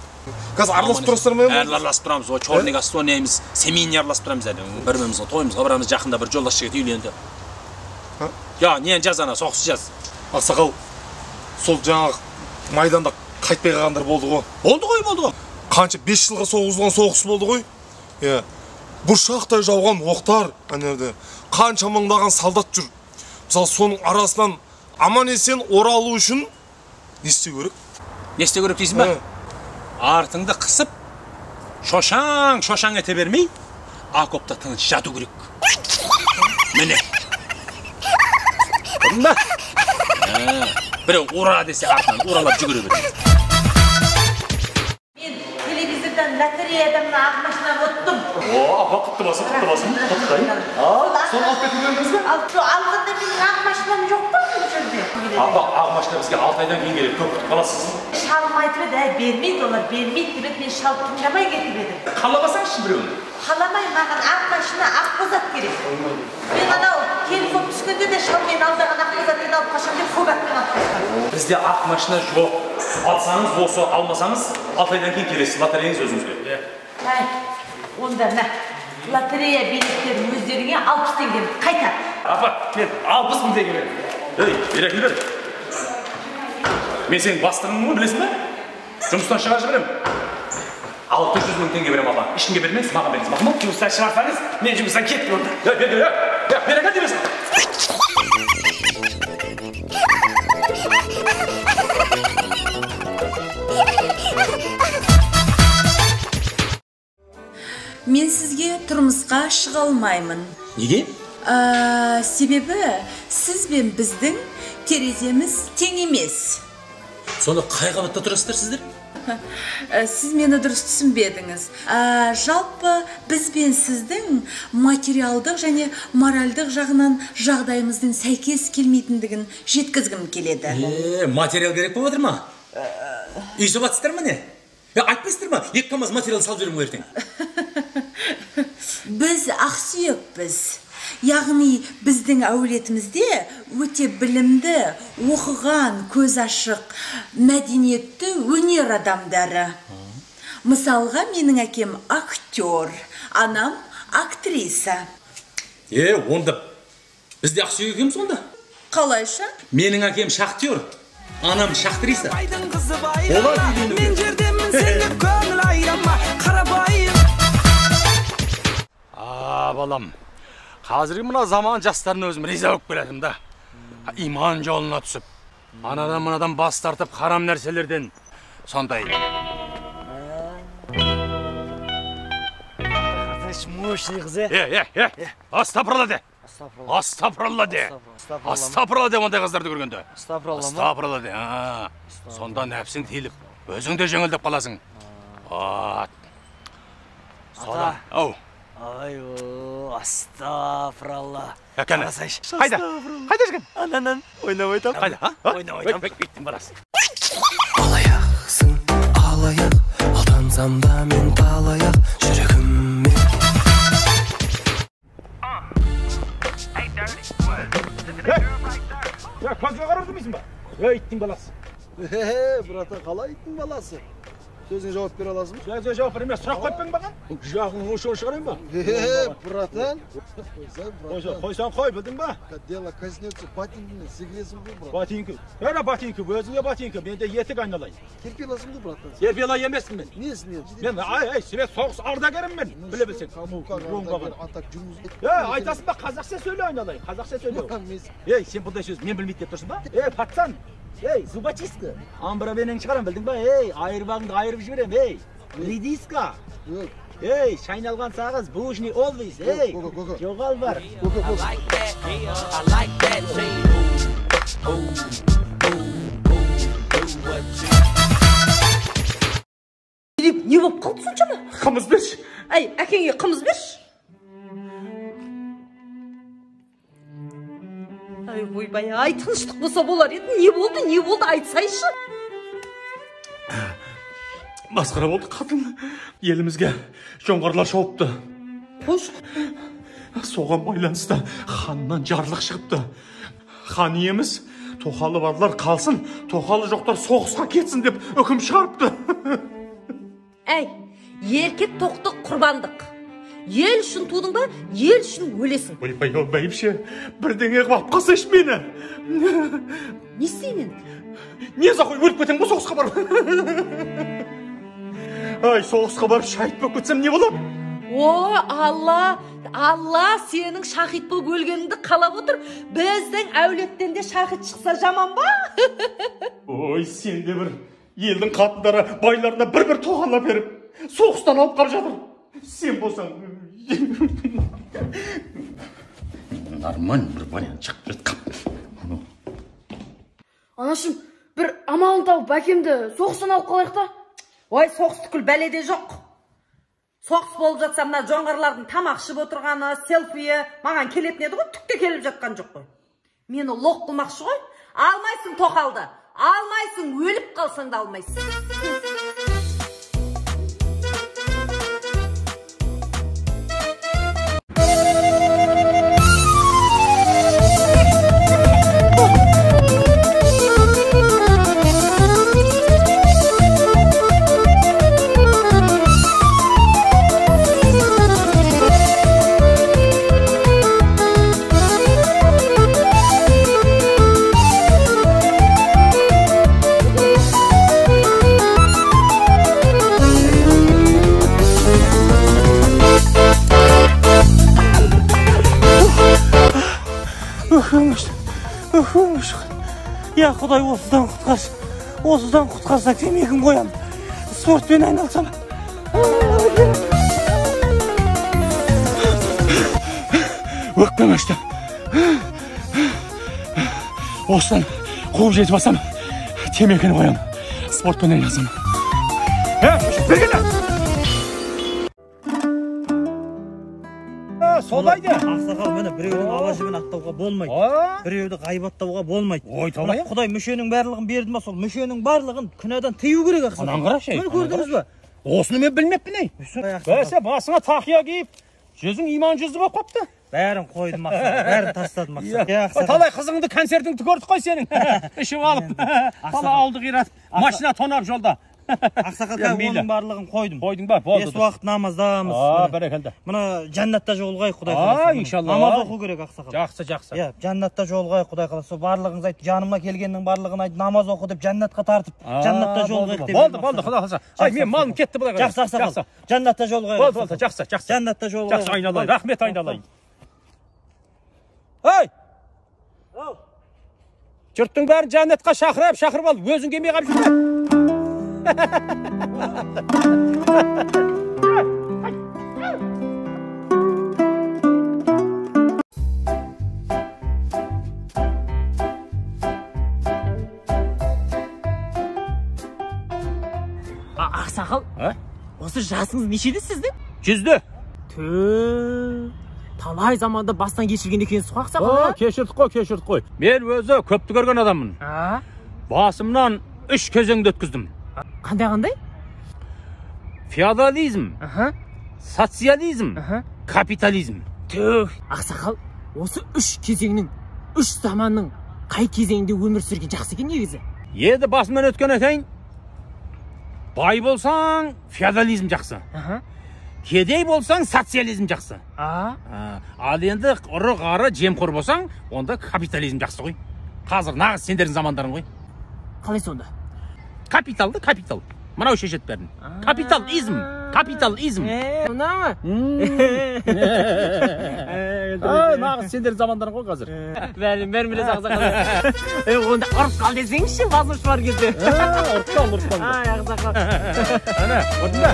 Қазір араласып тұрасыздар ма? Әлі араласып тұрамыз. О, черный газ ойнаймыз, семейный араласып тұрамыз әлі. Бір-біріміздің тойымызға барамыз. Жақында бір жолдас жігіт үйленді. Я, нені жаз ана, соғысты жаз. Ақсақал, сол жаңағы майданда қайтпай қалғандар болды ғой. Болды ғой, болды ғой. Қанша 5 жылға соғылған соғыс болды ғой. Иә. Бұршақтай жауған оқтар ана жерде. Қанша мыңдаған солдат жүр. Мысалы, соның арасынан аман есен оралу үшін не істеу керек? Не істеу керек дейсің ба? Артыңды қысып, шошаң, шошаң ете бермей, окопта тыныш жату керек. Міне. Көрдің ба? Біреу ура десе артынан уралап жүгіре береді. Мен телевизордан лотереядан мына ақ машинаны ұттым. О, апа, құтты болсын, құтты болсын. Құттықтаймын. Соны алып кету керекпіз бе? Алғанда менің ақ машинам жоқ па бұл жерде? Апа, ақ машина бізге 6 айдан кейін керек, көп күтіп қаласыз. Шалым айтып еді, әй, бермейді, олар бермейді деп еді, мен шалып тыңдамай кетіп едім. Қаламасаңызшы біреуін. Қаламай, маған ақ машина, ақ бозат керек. Мен анау келін болып түскенде де шал мені алдаған ақ бозатпен алып қашам деп көк атпен алып қашқан. Бізде ақ машина жоқ. Алсаңыз осы, алмасаңыз 6 айдан кейін келесіз, лотереяңыз өзіңізге. Әй, онда мә, лотерея билеттерін өздеріңе 60 теңгені қайтар. Апа, мен 60 мың теңге беремін. Ей, берекіл бер. Мен сенің бастығыңмын ғой, білесің бе? Жұмыстан шығарып жіберемін. 600 мың теңге беремін, апа. Ешкімге бермеңіз, маған беріңіз. Мақұл ма? Жұмыстан шығарсаңыз, мен жұмыстан кеттім онда. Ей, бер, бер, бер, берекіл демесің. Мен сізге тұрмысқа шыға алмаймын. Неге? Себебі сіз бен біздің тереземіз тең емес. Сонда қай қабатта тұрасыздар сіздер? Сіз мені дұрыс түсінбедіңіз. Жалпы біз бен сіздің материалдық және моральдық жағынан жағдайымыздың сәйкес келмейтіндігін жеткізгім келеді. Материал керек болып отыр ма? Үй соғатсыздар ма не? Айтпайсыздар ма? 2 камаз материал салып жіберемін ғой ертең. Біз ақсүйекпіз. Яғни біздің әулетімізде өте білімді, оқыған, көз ашық, мәдениетті өнер адамдары. Мысалға, менің әкем актер, анам актриса. Онда біз де ақсүйек екенбіз онда. Қалайша? Менің әкем шахтер, анам шахтриса. Олар үйленуге. Мен жердемін сен деп көңіл айырма, қарапайым. Балам, қазіргі мына заман жастарына өзім риза болып келатырмын да. Иман жолына түсіп, анадан мынадан бас тартып, харам нәрселерден сондай. Қарасаңшы, мощный қыз, е. Астапыралла де. Астапыралла де. Астапыралла де ондай қыздарды көргенде. Астапыралла де. Сонда нәпсің тиіліп, өзің де жеңілдеп қаласың. Содан, ау. Ай, астапыралла. Кәне. Қайда? Қайда жүрген? Ананан, ойнап айтам. Қайда, а? Ойнап айтам. Иттің баласы. Алаяқсың, алаяқ, алдансам да мен талаяқ, жүрегіммен. Я, көзге қарап жүрмейсің ба? Ей, иттің баласы. Братан, қалай иттің баласы? Сөзіңе жауап бере аласың ба? Сөзіңе жауап бере, сұрақ қойып па маған? Жағыңның ошығын шығарайын ба? Братан. Қойсаң қой, білдің ба? Дело коснется ботинкімен секіресің ғой, брат. Ботинкі. Әне ботинкі, өзіңе ботинкі, мен де етік айналайын. Терпиласың ғой, братан. Терпила емеспін мен. Несін енді? Мен, ай, себеп соғыс ардагерім мен, біле білсең. Айтасың ба, қазақша сөйле айналайын, қазақша сөйле. Ей, сен бұндай сөз мен білмейді деп тұрсың ба? Ей, пацан. Ей, зубочистка, амбрабенің шығарам, білдің ба? Ей, айырбағыңды айырып жіберем, ей. Редиска. Ей, шайналған сағыз, бушный олвис, ей. Жоғал бар. Не болып қалды соншама? Қымыз берші. Әй, әкеңе қымыз берші. Ай, ойбай, ай, тыныштық болса болар еді. Не болды, не болды, айтсайшы. Масқара болды, қатын. Елімізге жоңғарлар шауыпты. Қойшы. Соған байланысты ханнан жарлық шығыпты. Хан иеміз, тоқалы барлар қалсын, тоқалы жоқтар соғысқа кетсін деп үкім шығарыпты. Әй, еркек тоқты құрбандық. Ел үшін тудың ба, ел үшін өлесің. Ойбай, ау, бәйбіше, бірдеңе қылып алып қалсайшы мені. Не істейін енді? Не за қой, өліп кетемін ғой соғысқа барып. Ай, соғысқа барып шахид болып кетсем не болады? О, Алла, Алла сенің шахид болып өлгеніңді қалап отыр. Біздің әулеттен де шахид шықса жаман ба? Ой, сен де бір елдің қатындары байларына бір-бір тоқал әперіп, соғыстан алып қалып жатыр. Сен болсаң нормально бір вариант шығып жатқан. Анашым, бір амалын тауып әкемді соғыстан алып қалайық та. Ой, соғыс түгіл бәледе жоқ. Соғыс болып жатса мына жоңғарлардың тамақ ішіп отырғаны, селфиі маған келетін еді ғой, түк те келіп жатқан жоқ қой. Мені лоқ қылмақшы ғой. Алмайсың тоқалды, алмайсың, өліп қалсаң да алмайсың. Я, Құдай, осыдан құтқаршы. Осыдан құтқарса темекін қоямын. Спортпен айналсам. Өкпем ашты. Осыдан қуып жетіп алсам, темекіні қоямын. Спортпен айналсам. Бергелі! Солай де. Ақсақал, міне біреудің ала жібін аттауға болмайды. Біреуді ғайбаттауға болмайды. Ой, талай. Құдай мүшенің барлығын берді ма, сол мүшенің барлығын күнәдан тыю керек, ақсақал. Анан қарашы. Міне көрдіңіз ба? Осыны мен білмеппін, ей. Бәсе, басыңа тақия киіп, жүзің иман жүзді болып қапты. Бәрін қойдым, ақсақал. Бәрін тастадым, ақсақал. Талай қызыңды концертіңді көрдік қой сенің. Ішіп алып, талай ауылды қиратып, машина тонап жолда. Ақсақал, оның барлығын қойдым. Қойдың ба? Болды. Бес уақыт намаздамыз. Бәрекелді. Мына жәннатта жолығайық, Құдай қаласа. Иншалла. Намаз оқу керек, ақсақал. Жақсы, жақсы. Иә, жәннатта жолығайық, Құдай қаласа. Барлығыңыз айт, жаныма келгеннің барлығын айт, намаз оқы деп жәннатқа тартып, жәннатта жолығайық деп. Болды, болды, Құдай қаласа. Ай, мен малым кетті былай қарай. Жақсы, ақсақал. Жәннатта жолығайық. Болды, болды, жақсы, жақсы. Жәннатта жолығайық. Жақсы, айналайын. Рахмет, айналайын. Ей! Жұрттың бәрін жәннатқа шақырып, шақырып алып, өзің келмей қалып жүрме. Осы жасыңыз нешеде сіздің? 100-де. Тө, талай заманды бастан кешірген екенсіз ғой, ақсақал. Кешірдік қой, кешірдік қой. Мен өзі көпті көрген адаммын. Басымнан 3 кезеңді өткіздім. Қандай-қандай? Феодализм, социализм, капитализм. Түх, ақсақал, осы 3 кезеңнің, 3 заманның қай кезеңінде өмір сүрген жақсы екен негізі? Енді басымнан өткен айтайын, бай болсаң, феодализм жақсы. Кедей болсаң, социализм жақсы. Ал енді ұры-қары жемқор болсаң, онда капитализм жақсы ғой. Қазір нағыз сендердің замандарың ғой. Қалай сонда? Капиталды капитал. Мынау шешеді бәрін. Капитализм, капитализм. Мына ма? Нағыз сендердің замандарың ғой қазір. Бәрін білесіз, ақсақал. Онда ұрып қал десеңізші, басым бар кезде. Ұрып қал, ұрып қал. Ай, ақсақал. Ана, ұрдың ба?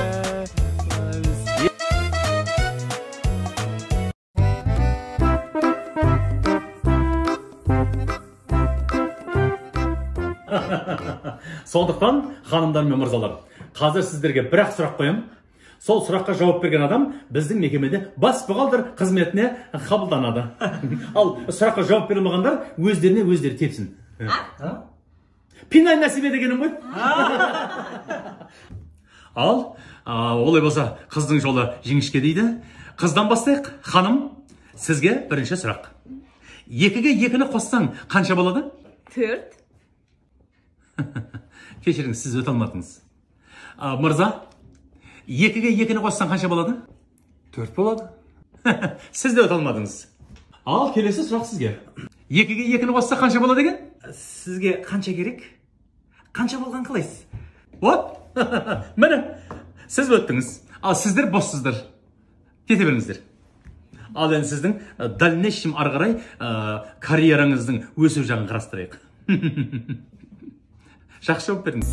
Сондықтан, ханымдар мен мырзалар, қазір сіздерге бір-ақ сұрақ қоямын. Сол сұраққа жауап берген адам біздің мекемеде бас бухгалтер қызметіне қабылданады. Ал сұраққа жауап бере алмағандар өздеріне өздері тепсін. Пинай нәсібе дегенім ғой. Ал, олай болса, қыздың жолы жіңішке дейді. Қыздан бастайық. Ханым, сізге бірінші сұрақ. 2-ге 2-ні қоссаң қанша болады? 4. Кешіріңіз, сіз өте алмадыңыз. Мырза, 2-ге 2-ні қоссаң қанша болады? 4 болады. Сіз де өте алмадыңыз. Ал келесі сұрақ сізге. 2-ге 2-ні қосса қанша болады екен? Сізге қанша керек? Қанша болған қалайсыз? Вот, міне, сіз өттіңіз. Ал сіздер боссыздар. Кете беріңіздер. Ал енді сіздің дальнейшем ары қарай карьераңыздың өсу жағын қарастырайық. Жақсы жауап бердіңіз.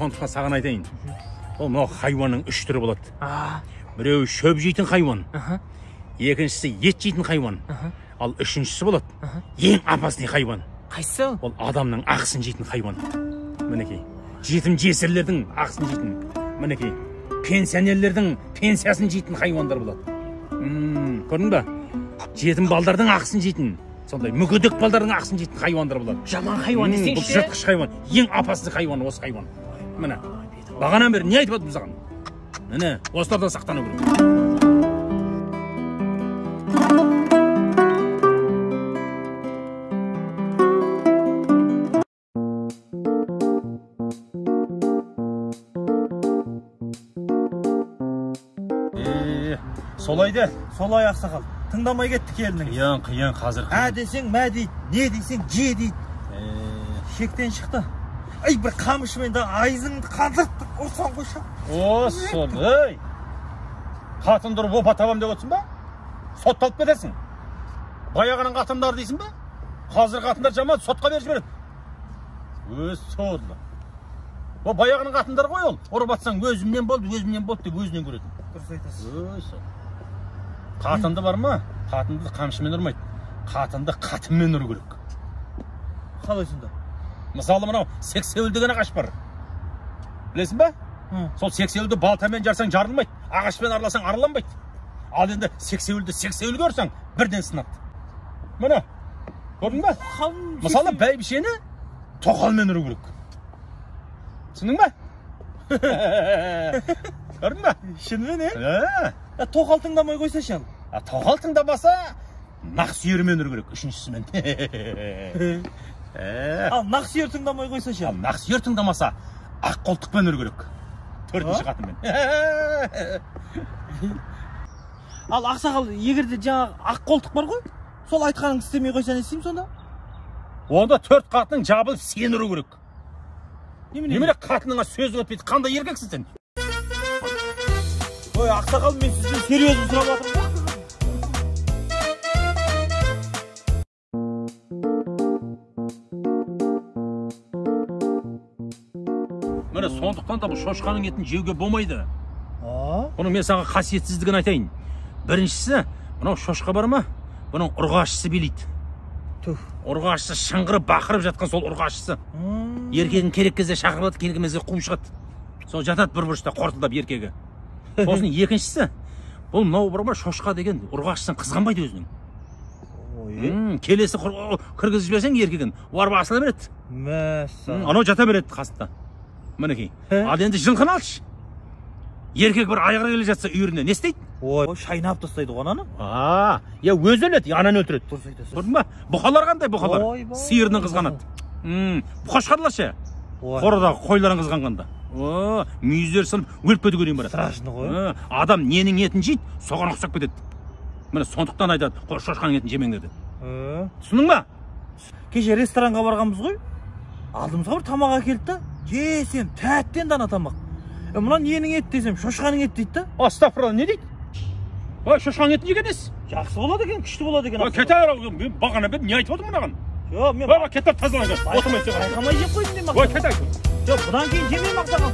Сондықтан саған айтайын. Ол мынау хайуанның 3 түрі болады. Біреуі шөп жейтін хайуан, екіншісі ет жейтін хайуан, ал үшіншісі болады ең опасный хайуан. Қайсысы? Ол адамның ақысын жейтін хайуан. Мінекей, жетім жесірлердің ақысын жейтін, мінекей, пенсионерлердің пенсиясын жейтін хайуандар болады. Көрдің ба? Жетім балдардың ақысын жейтін, сондай мүгедек балдардың ақысын жейтін хайуандар болады. Жаман хайуан десеңші. Бұл жыртқыш хайуан, ең опасный хайуан осы хайуан. Міне, бағанадан бері не айтып отырмын саған? Міне, осылардан сақтану керек. Солай де. Солай, ақсақал. Тыңдамай кетті келініңіз. Қиын, қиын қазір. Ә десең, мә дейді, не десең, же дейді. Шектен шықты. Ай, бір қамшымен да айызыңды қандырып ұрсаң қойшы. О, сол, ей. Қатынды ұрып опа табам деп отырсың ба? Сотталып кетесің. Баяғының қатындары дейсің ба? Қазір қатындар жаман, сотқа беріп жібереді. Өз сорлы. О, баяғының қатындары ғой ол. Ұрып атсаң өзімнен болды, өзімнен болды деп өзінен көретін. Дұрыс айтасыз. Өз сол. Қатынды бар ма? Қатынды қамшымен ұрмайды. Қатынды қатынмен ұру керек. Қалай сонда? Мысалы, мынау сексеуіл деген ағаш бар. Білесің ба? Сол сексеуілді балтамен жарсаң жарылмайды, ағашпен араласаң араланбайды. Ал енді сексеуілді сексеуілге ұрсаң бірден сынады. Міне, көрдің ба? Мысалы, бәйбішені тоқалмен ұру керек. Түсіндің ба? Көрдің ба? Шынымен, е? Тоқал тыңдамай қойса ше? Тоқал тыңдамаса, нақсүйермен ұру керек, үшіншісімен. Ал нақсүйер тыңдамай қойса ше? Ал нақсүйер тыңдамаса, ақ қолтықпен ұру керек. Төртінші қатынмен. Ал ақсақал, егер де жаңағы ақ қолтық бар ғой, сол айтқаныңды істемей қойса не істеймін сонда? Онда 4 қатының жабылып сені ұру керек. Немене қатыныңа сөз өтпейді, қандай еркексің сен? Ой, ақсақал, мен сізден серьезно сұрап жатырмын ғой. Міне сондықтан да бұл шошқаның етін жеуге болмайды. Бұның мен саған қасиетсіздігін айтайын. Біріншісі, мынау шошқа бар ма? Бұның ұрғашысы билейді. Ұрғашысы шыңғырып бақырып жатқан сол ұрғашысы. Еркегін керек кезде шақырып алады, керек кезде қуып шығады. Сол жатады бір бұрышта қортылдап еркегі. Сосын екіншісі, бұл мынау бар ма, шошқа деген ұрғашысын қызғанбайды өзінің. Келесі кіргізіп жіберсең еркегін, барып асыла береді. Мәссаған. Анау жата береді қасында. Мінекей. Ал енді жылқыны алшы. Еркек бір айғыр келе жатса үйіріне не істейді? Ой, шайнап тастайды ғой ананы. Я өзі өледі, ананы өлтіреді. Дұрыс айтасыз. Көрдің ба? Бұқалар қандай бұқалар? Сиырын қызғанады. Бұқа шығарылар ше? Қорадағы қойларын қызғанғанда. Мүйіздері сынып өліп кетуге дейін барады. Страшно ғой. Адам ненің етін жейді, соған ұқсап кетеді. Міне сондықтан айтады, шошқаның етін жемеңдер деп. Түсіндің ба? Кеше ресторанға барғанбыз ғой. Алдымызға бір тамақ әкелді да. Жесем тәттен дана тамақ. Мына ненің еті десем, шошқаның еті дейді да. Астағфирулла, не дейді? Ой, шошқаның етін жеген несі? Жақсы болады екен, күшті болады екен. Ой, кет ара, мен бағана бері не айтып отырмын мынаған? Жоқ, мен Баба, кет бар, тазалан кет. Отырмай сен. Байқамай жеп қойдым мен. Ой, кет. Жоқ, бұдан кейін жемеймін ақтаған.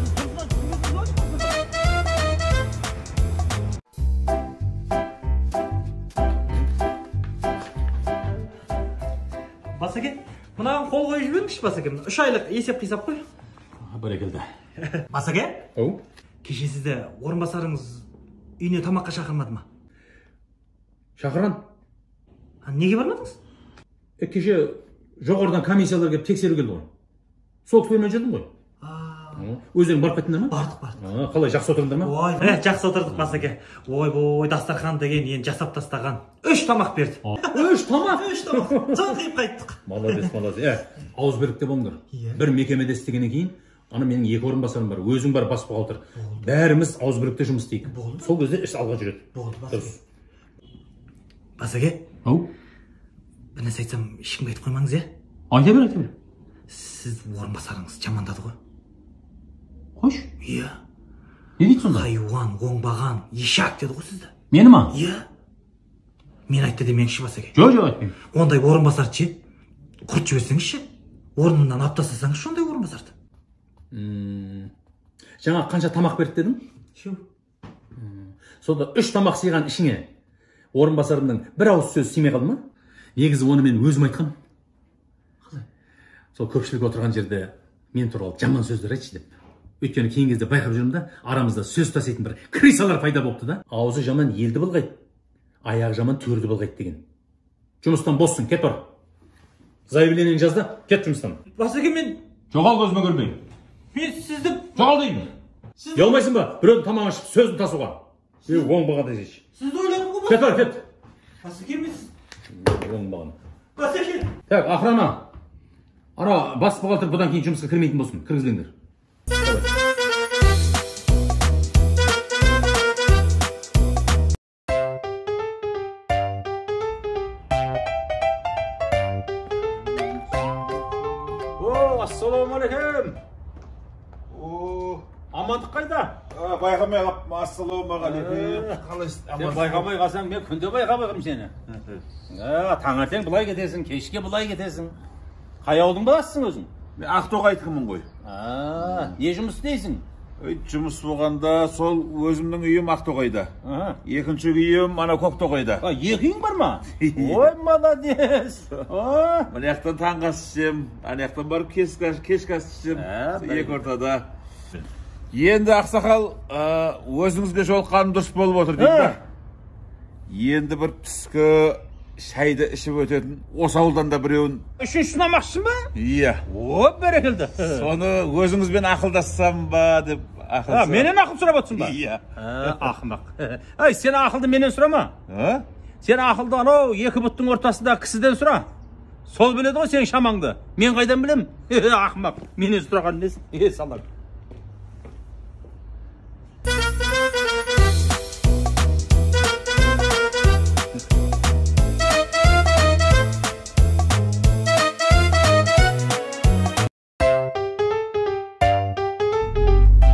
Басеке, мынаған қол қойып жіберіңізші, Басеке. 3 айлық есеп қисап қой. Бәрекелді. Басеке? Ау. Кеше сізді орынбасарыңыз үйіне тамаққа шақырмады ма? Шақырған. Неге бармадыңыз? Кеше жоғарыдан комиссиялар келіп тексеру келді ғой. Сол кісілермен жүрдім ғой. Өздерің барып кеттіңдер ма? Бардық, бардық. Қалай, жақсы отырдыңдар ма? Ой, жақсы отырдық, Басеке. Ой, бой, дастархан деген енді жасап тастаған. 3 тамақ берді. 3 тамақ? 3 тамақ. Тыңқиып қайттық. Молодец, молодец. Ауызбірлікте болыңдар. Бір мекемеде істегеннен кейін, ана менің 2 орынбасарым бар, өзің бар, бас бухгалтер. Бәріміз ауызбірлікте жұмыс істейік. Сол кезде іс алға жүреді. Болды, Басеке. Басеке? Ау. Бір нәрсе айтсам, ешкімге айтып қоймаңыз, иә? Айта бер, айта бер. Сіз орынбасарыңыз жамандады ғой. Қойшы? Иә. Не дейді сонда? Хайуан, оңбаған, ешак деді ғой сізді. Мені ма? Иә. Мен айтты демеңізші, Басеке. Жоқ, жоқ, айтпаймын. Ондай орынбасарды ше, құрт жіберсеңізші, орнынан алып тастасаңызшы ондай орынбасарды. Жаңа қанша тамақ берді дедің? Үшеу. Сонда 3 тамақ сыйған ішіңе орынбасарымның бір ауыз сөзі сыймай қалды ма? Негізі оны мен өзім айтқам. Қалай? Сол көпшілік отырған жерде мен туралы жаман сөздер айтшы деп. Өйткені кейінгі кезде байқап жүрмін да, арамызда сөз таситын бір крысалар пайда болыпты да. Аузы жаман елді былғайды, аяғы жаман төрді былғайды деген. Жұмыстан боссың, кет бар. Заявлениені жаз да, кет жұмыстан. Басеке, мен жоғал, көзіме көрмей. Мен сізді жоғал деймін. Ұялмайсың ба біреудің тамағын ішіп сөзін тасуға? Оңбаған десейші. Сізді ойладым ғой. Кет бар, кет. Басеке, мен сіз оңбаған. Басеке. Так, охрана. Ана бас бухгалтер бұдан кейін жұмысқа кірмейтін болсын, кіргізбеңдер. О, ассалаумағалейкум. О, амандық қайда? Байқамай қалып, ассалаумағалейкум. Қалайсыз? Сен байқамай қалсаң, мен күнде байқамай қаламын сені. Таңертең былай кетесің, кешке былай кетесің. Қай ауылдың баласысың өзің? Мен Ақтоғайдікімін ғой. Не жұмыс істейсің? Жұмыс болғанда сол өзімнің үйім Ақтоғайда. Екінші үйім ана Көктоғайда. Екі үйің бар ма? Ой, молодец. Мына жақтан таңғы ас ішсем, ана жақтан барып кешкі ас ішсем, екі ортада. Енді ақсақал, өзіңізге жолыққаным дұрыс болып отыр дейді да. Енді бір түскі шайды ішіп өтетін осы ауылдан да біреуін. Үшіншісін алмақшысың ба? Иә. О, бәрекелді. Соны өзіңізбен ақылдассам ба деп ақыл. Менен ақыл сұрап отырсың ба? Иә. Ақымақ. Әй, сен ақылды менен сұрама. Сен ақылды анау екі бұттың ортасындағы кісіден сұра. Сол біледі ғой сенің шамаңды. Мен қайдан білем? Ақымақ. Менен сұраған несі? Салам.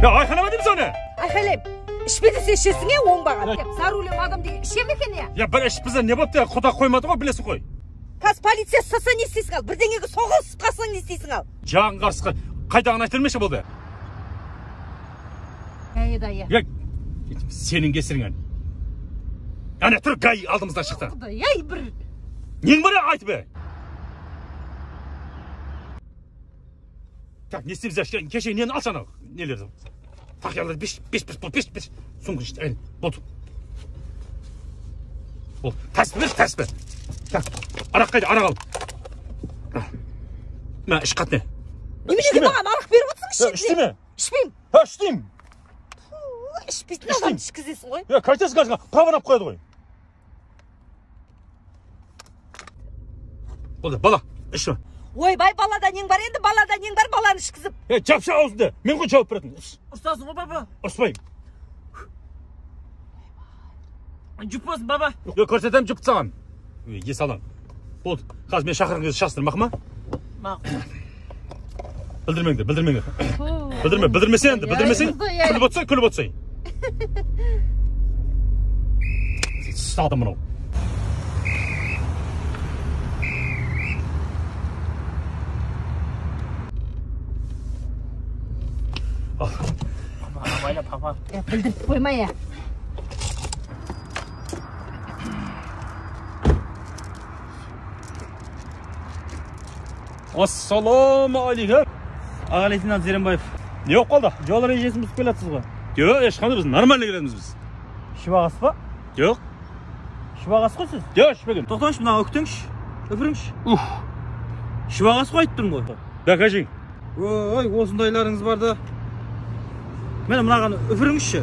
Айқайлама деймін сені. Айқайлаймын. Ішпе десе ішесің, е, оңбаған. За рулем адам деген іше ме екен, е? Я бір ішіп бізде не болыпты, құда қоймады ғой, білесің ғой. Қазір полиция ұстаса не істейсің ал? Бірдеңеге соғылысып қалсаң не істейсің ал? Жағын қарсыға қайдағын айта бермеші болды. еді ая. Сенің кесіріңнен. Әне тұр, ГАИ алдымыздан шықты. Құдай, ай бір. Нең бар айтып бе? Так, не істейміз, кеше нені алшы анау, нелерді. Тақияларды беш, беш, сумканы ішті, әне, болды. Болды, тәспі бер, тәспі. Так, арақ қайда, арақ ал. Мә, іш қатне. Неменеге маған арақ беріп отырсың, ішті ме? Ішпеймін. Ха, іштеймін. Ішпейтін адамды ішкізесің ғой. Е, қайтесің қазір, праваны алып қояды ғой. Болды, бала, ішті. Ойбай, балада нең бар енді, балада нең бар, баланы ішкізіп. Е, жапшы аузыңды, мен ғой жауап беретін. Ұрсасың ғой, папа. Ұрыспаймын. Жұп болсын, баба. Е, көрсетемін жұпты саған. Ес алам. Болды, қазір мен шақырған кезде шашсыңдар, мақұл ма? Мақұл. Білдірмеңдер, білдірмеңдер. Білдірме, білдірмесе енді, білдірмесең, күліп отырсай, күліп отырсай. Ұстады мынау. Абайла, папа. Білдіріп қойма, я. Ассалаумағалейкум. Аға лейтенант Зеренбаев. Не болып қалды? Жол ережесін бұзып келатсыз ғой. Жоқ, ешқандай, біз нормально келеміз біз. Ішіп ағасыз ба? Жоқ. Ішіп ағасыз ғой сіз? Жоқ, ішпеген. Тоқтаңызшы, мына үктеңізші. Үпіріңізші. Ух. Ішіп ағасыз ғой айтып тұрмын ғой. Докажи. Ой, осындайларыңыз бар да. Міне мынаған үпіріңізші.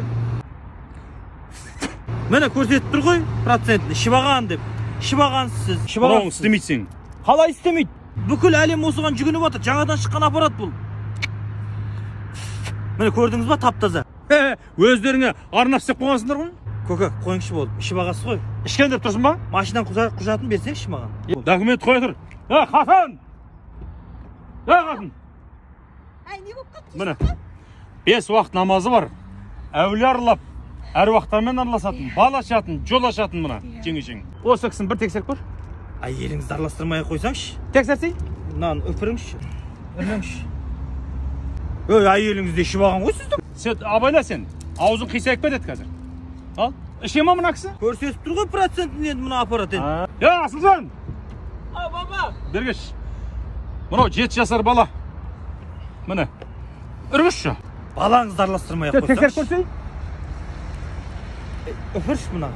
Міне көрсетіп тұр ғой процентін. Ішіп аған деп. Ішіп ағансыз сіз. Ішіп ағансыз. Істемейді сен. Қалай істемейді? Бүкіл әлем осыған жүгініп отыр. Жаңадан шыққан аппарат бұл. Міне көрдіңіз ба, тап-таза. Өздеріңе арнап істеп қойғансыңдар ғой. Көке, қойыңызшы болды. Ішіп ағасыз ғой. Ішкен деп тұрсың ба? Машинаның құжатын берсеңізші маған. Документ қоя тұр. Қатын! Қатын! Әй, не болып қалды? Міне, 5 уақыт намазы бар. Әулие аралап, әруақтармен араласатын, бал ашатын, жол ашатын мына жеңешең. Осы кісіні бір тексеріп көр. Әйеліңізді араластырмай қойсаңшы. Тексерсей? Мынаны үпіріңізші. Үрлеңізші. Өй, әйеліңіз де ішіп алған ғой сізді. Сен абайла сен. Аузың қисайып кетеді қазір. Ал, іше ма мына кісі? Көрсетіп тұр ғой процентін енді мына аппарат енді. Е, Асылжан! А, баба! Бергеш. Мынау 7 жасар бала. Міне. Үргізші. Балаңызды араластырмай ақ қойсаңшы. Тексеріп көрсей. Үпірші мына.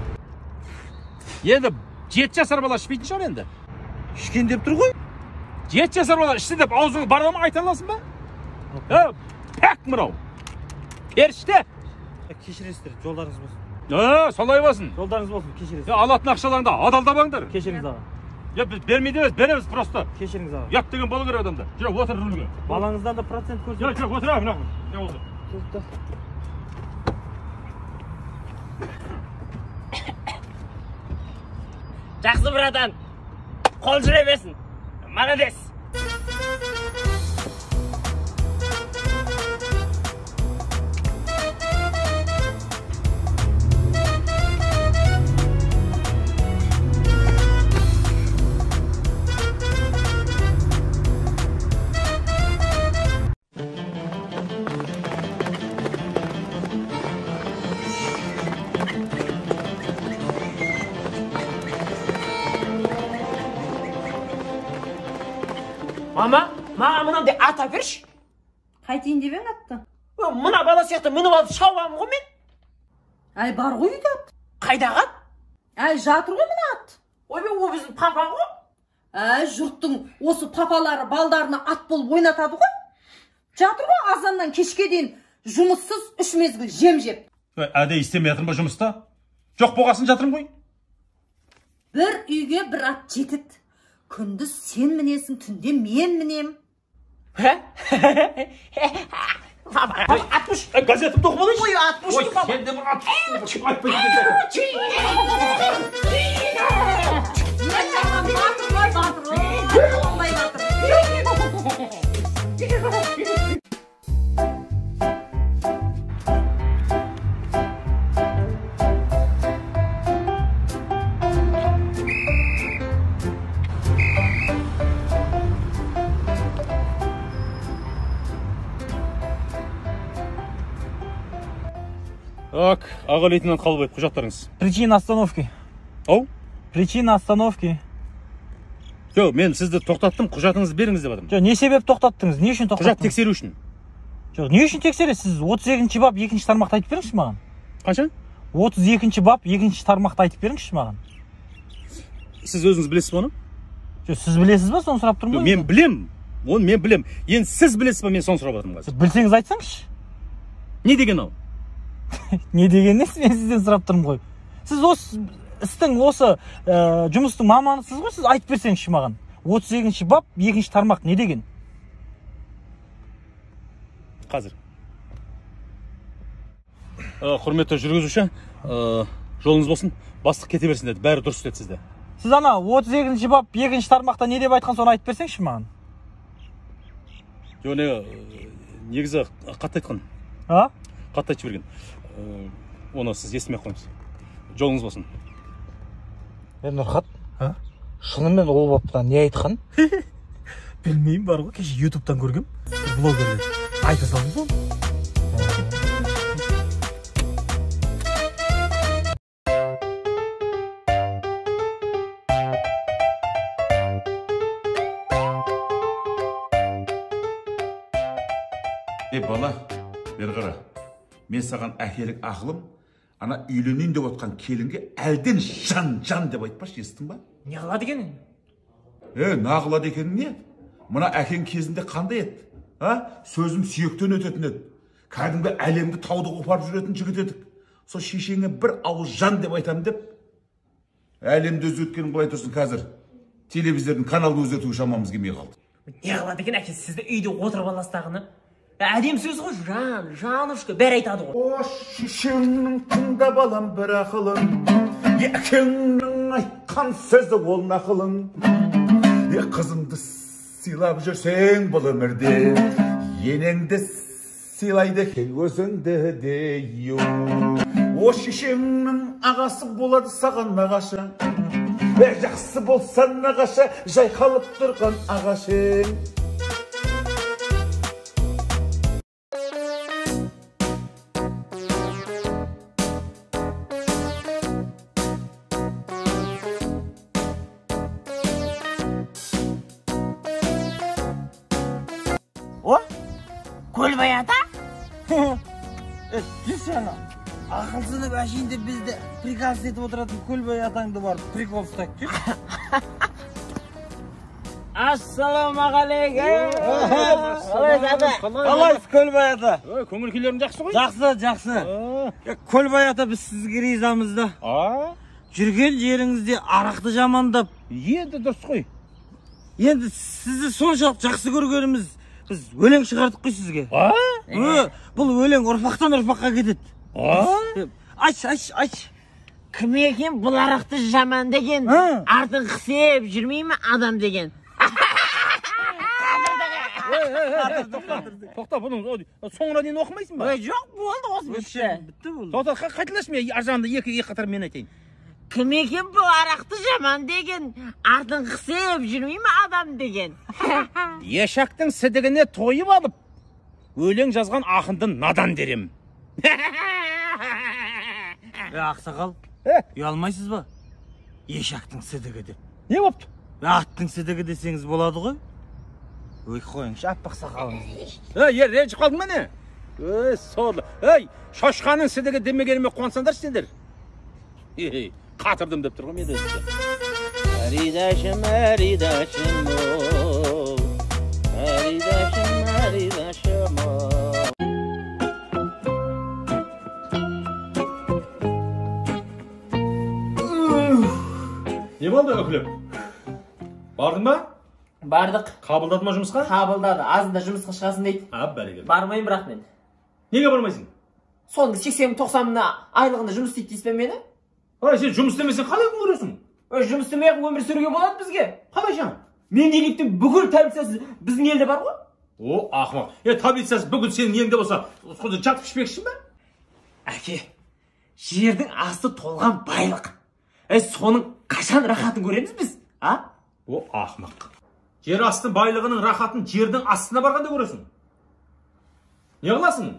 Енді 7 жасар бала ішпейтін шығар енді. Ішкен деп тұр ғой. 7 жасар бала ішті деп аузыңа бара ма айта аласың ба? Пәк мынау. Періште. Кешіресіздер, жолдарыңыз болсын. Солай болсын. Жолдарыңыз болсын, кешіресіз. Алатын ақшаларыңды адалдамаңдар. Кешіріңіз аға. Біз бермейді емес, береміз просто. Кешіріңіз аға. Ұят деген болу керек адамда. Жүр, отыр рульге. Балаңыздан да процент көрсет. Жоқ, отыр, мына. Не болды? Жақсы, братан. Қол жүре берсін. Молодец. Мама, маған мынандай ат әперші. Қайтейін деп ең атты? Мына бала сияқты мініп алып шауамын ғой мен. Әй, бар ғой үйде ат. Қайдағы ат? Әй, жатыр ғой мына ат. Ойбай, ол біздің папа ғой. Әй, жұрттың осы папалары балдарына ат болып ойнатады ғой. Жатыр ғой азаннан кешке дейін жұмыссыз 3 мезгіл жем жеп. Әдейі істемей жатырмын ба жұмыста? Жоқ болғасын жатырмын ғой. Бір үйге бір ат жетеді. Күндіз сен мінесің, түнде мен мінем. Папа, атпыш. Газетімді оқып алайыншы. Ой, атпыш. Ой, сен де бір атпыш. Батыр, батыр. Так, аға лейтенант Қалыбаев, құжаттарыңыз. Причина остановки. Ау? Причина остановки. Жоқ, мен сізді тоқтаттым, құжатыңызды беріңіз деп жатырмын. Жоқ, не себеп тоқтаттыңыз? Не үшін тоқтаттыңыз? Құжат тексеру үшін. Жоқ, не үшін тексересіз? Сіз 32-ші бап 2-ші тармақты айтып беріңізші маған. Қанша? 32-ші бап 2-ші тармақты айтып беріңізші маған. Сіз өзіңіз білесіз бе оны? Жоқ, сіз білесіз бе, соны сұрап тұрмын ғой. Мен білем, оны мен білем. Енді сіз білесіз бе, мен соны сұрап жатырмын қазір. Білсеңіз айтсаңызшы. Не деген ол? Не деген несі, мен сізден сұрап тұрмын ғой. Сіз осы істің, осы жұмыстың маманысыз ғой, сіз айтып берсеңізші маған. 32-ші бап 2-ші тармақ не деген? Қазір. Құрметті жүргізуші, жолыңыз болсын, бастық кете берсін деді, бәрі дұрыс деді сізде. Сіз ана 32-ші бап 2-ші тармақта не деп айтқан, соны айтып берсеңізші маған. Жоқ, не, негізі қатты айтқан. А? Қатты айтып жіберген. Оны сіз естімей қойыңыз. Жолыңыз болсын. Нұрхат, шынымен ол баптан не айтқан? Білмеймін, бар ғой, кеше ютубтан көргем, блогерлер. Айта салдым соны. Ей, бала, бері қара. Мен саған әкелік ақылым, ана үйленейін деп отқан келінге әлден жан-жан деп айтпашы, естің ба? Не қылады екен? Не қылады екен не? Мына әкең кезінде қандай еді? А? Сөзім сүйектен өтетін еді. Кәдімгі әлемді тауды қопарып жүретін жігіт едік. Сол шешеңе бір ауыз жан деп айтам деп, әлемді өзгерткенін былай тұрсын, қазір телевизордың каналын өзгертуге шамамыз келмей қалды. Не қылады екен әке, сізді үйде отырып аластағыны? Әдем сөз ғой, жан, жанушка, бәрі айтады ғой. О, шешеңнің тыңда балам бір ақылын, әкеңнің айтқан сөзі ол нақылың. Қызыңды сыйлап жүрсең бұл өмірде, енеңді сыйлайды екен өзіңді де. О, шешеңнің ағасы болады саған нағашы, жақсы болса нағашы, жайқалып тұрған ағашың. О, Көлбай ата? Түс ана, ақылсынып әшейінде бізді приказ етіп отыратын Көлбай атаңды барып прикол ұстайық деп. Ассалаумағалейкум. Қалайсыз ата? Қалайсыз Көлбай ата? Көңіл күйлерің жақсы ғой? Жақсы, жақсы. Көлбай ата, біз сізге ризамыз да. Жүрген жеріңізде арақты жамандап. Енді дұрыс қой. Енді сізді соншалық жақсы көргеніміз, біз өлең шығардық қой сізге. Бұл өлең ұрпақтан ұрпаққа кетеді. Айт, айт, айт. Кім екен бұл арақты жаман деген, артын қысып жүрмей ме адам деген. Тоқта, бұның соңына дейін оқымайсың ба? Жоқ, болды, осы бітті. Бітті болды. Тоқта, қайталашы, мен ар жағында екі қатар мен айтайын. Кім екен бұл арақты жаман деген, артын қысып жүрмей ме адам деген. Ешектің сідігіне тойып алып, өлең жазған ақынды надан дерем. Ақсақал, ұялмайсыз ба? Ешектің сідігі деп. Не бопты? Аттың сідігі десеңіз болады ғой. Өй, қойыңызшы, аппақ сақалыңызды. Ей, ренжіп қалдың ба не? Ей, сорлы. Ей, шошқаның сідігі демегеніме қуансаңдаршы сендер. Ей, қатырдым деп тұр ғой мен де. Әридашым, әридашым, әридашым, әридашым. Не болды, өкілеп? Бардың ба? Бардық. Қабылдады ма жұмысқа? Қабылдады. Азында жұмысқа шығасың дейді. Бәрекелді. Бармаймын бірақ мен. Неге бармайсың? Соның 80-90 айлығында жұмыс істейді дейсіз бе мені? Ой, сен жұмыс істемесең қалай күн көресің? Ой, жұмыс істемей ақ өмір сүруге болады бізге. Қалайша? Менделеевтің бүкіл таблицасы біздің елде бар ғой. О, ақымақ. Таблицасы бүкіл сенің еліңде болса, сонда жатып ішпекшісің бе? Әке, жердің асты толған байлық. Соның қашан рахатын көреміз біз, а? О, ақымақ. Жер асты байлығының рахатын жердің астына барғанда көресің. Не қыласың?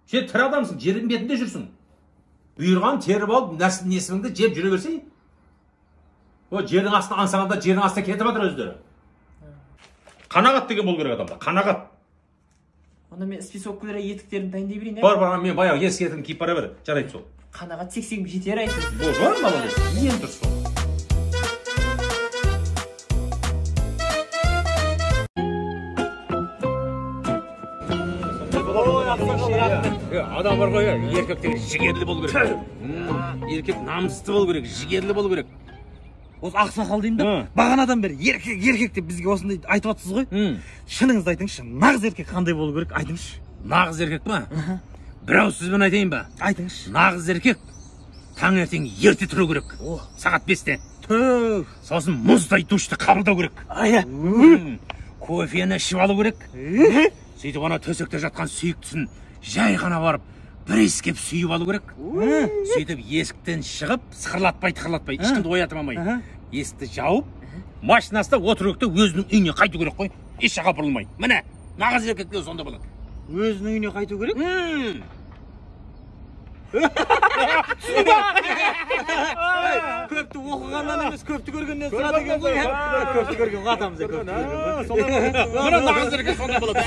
Сен тірі адамсың, жердің бетінде жүрсің. Бұйырған теріп алып, несібіңді жеп жүре берсей. О, жердің астына аңсағанда жердің астына кетіп жатыр өздері. Қанағат деген болу керек адамда, қанағат. Онда мен списоккілер етіктерін дайындай берейін, ә? Бар, бар, мен баяғы ескі етігімді киіп бара бер, жарайды сол. Қанағат 80 жетер әйтеуір. Бол, молодец, ең дұрыс сол. Адам бар ғой, еркек деген жігерлі болу керек. Еркек намысты болу керек, жігерлі болу керек. Осы ақсақал деймін да, бағанадан бері еркек, еркек деп бізге осындай айтып жатсыз ғой. Шыныңызды айтыңызшы, нағыз еркек қандай болу керек, айтыңызшы. Нағыз еркек па? Бір ауыз сөзбен айтайын ба? Айтыңызшы. Нағыз еркек таңертең ерте тұру керек. Сағат 5-те. Сосын мұздай душты қабылдау керек. Кофені ішіп алу керек. Сөйтіп ана төсекте жатқан сүйіктісін жай ғана барып бір иіскеп сүйіп алу керек. Сөйтіп есіктен шығып, сықырлатпай, тықырлатпай, ешкімді оятып алмай, есікті жауып, машинасында отыру керек те, өзінің үйіне қайту керек қой. Еш жаққа бұрылмай. Міне, нағыз еркек те сонда болады. Өзінің үйіне қайту керек? Көпті оқығаннан емес, көпті көргеннен сұра деген ғой. Көпті көрген ғой атамыз, көпті көрген. Міне, нағыз еркек сонда болады.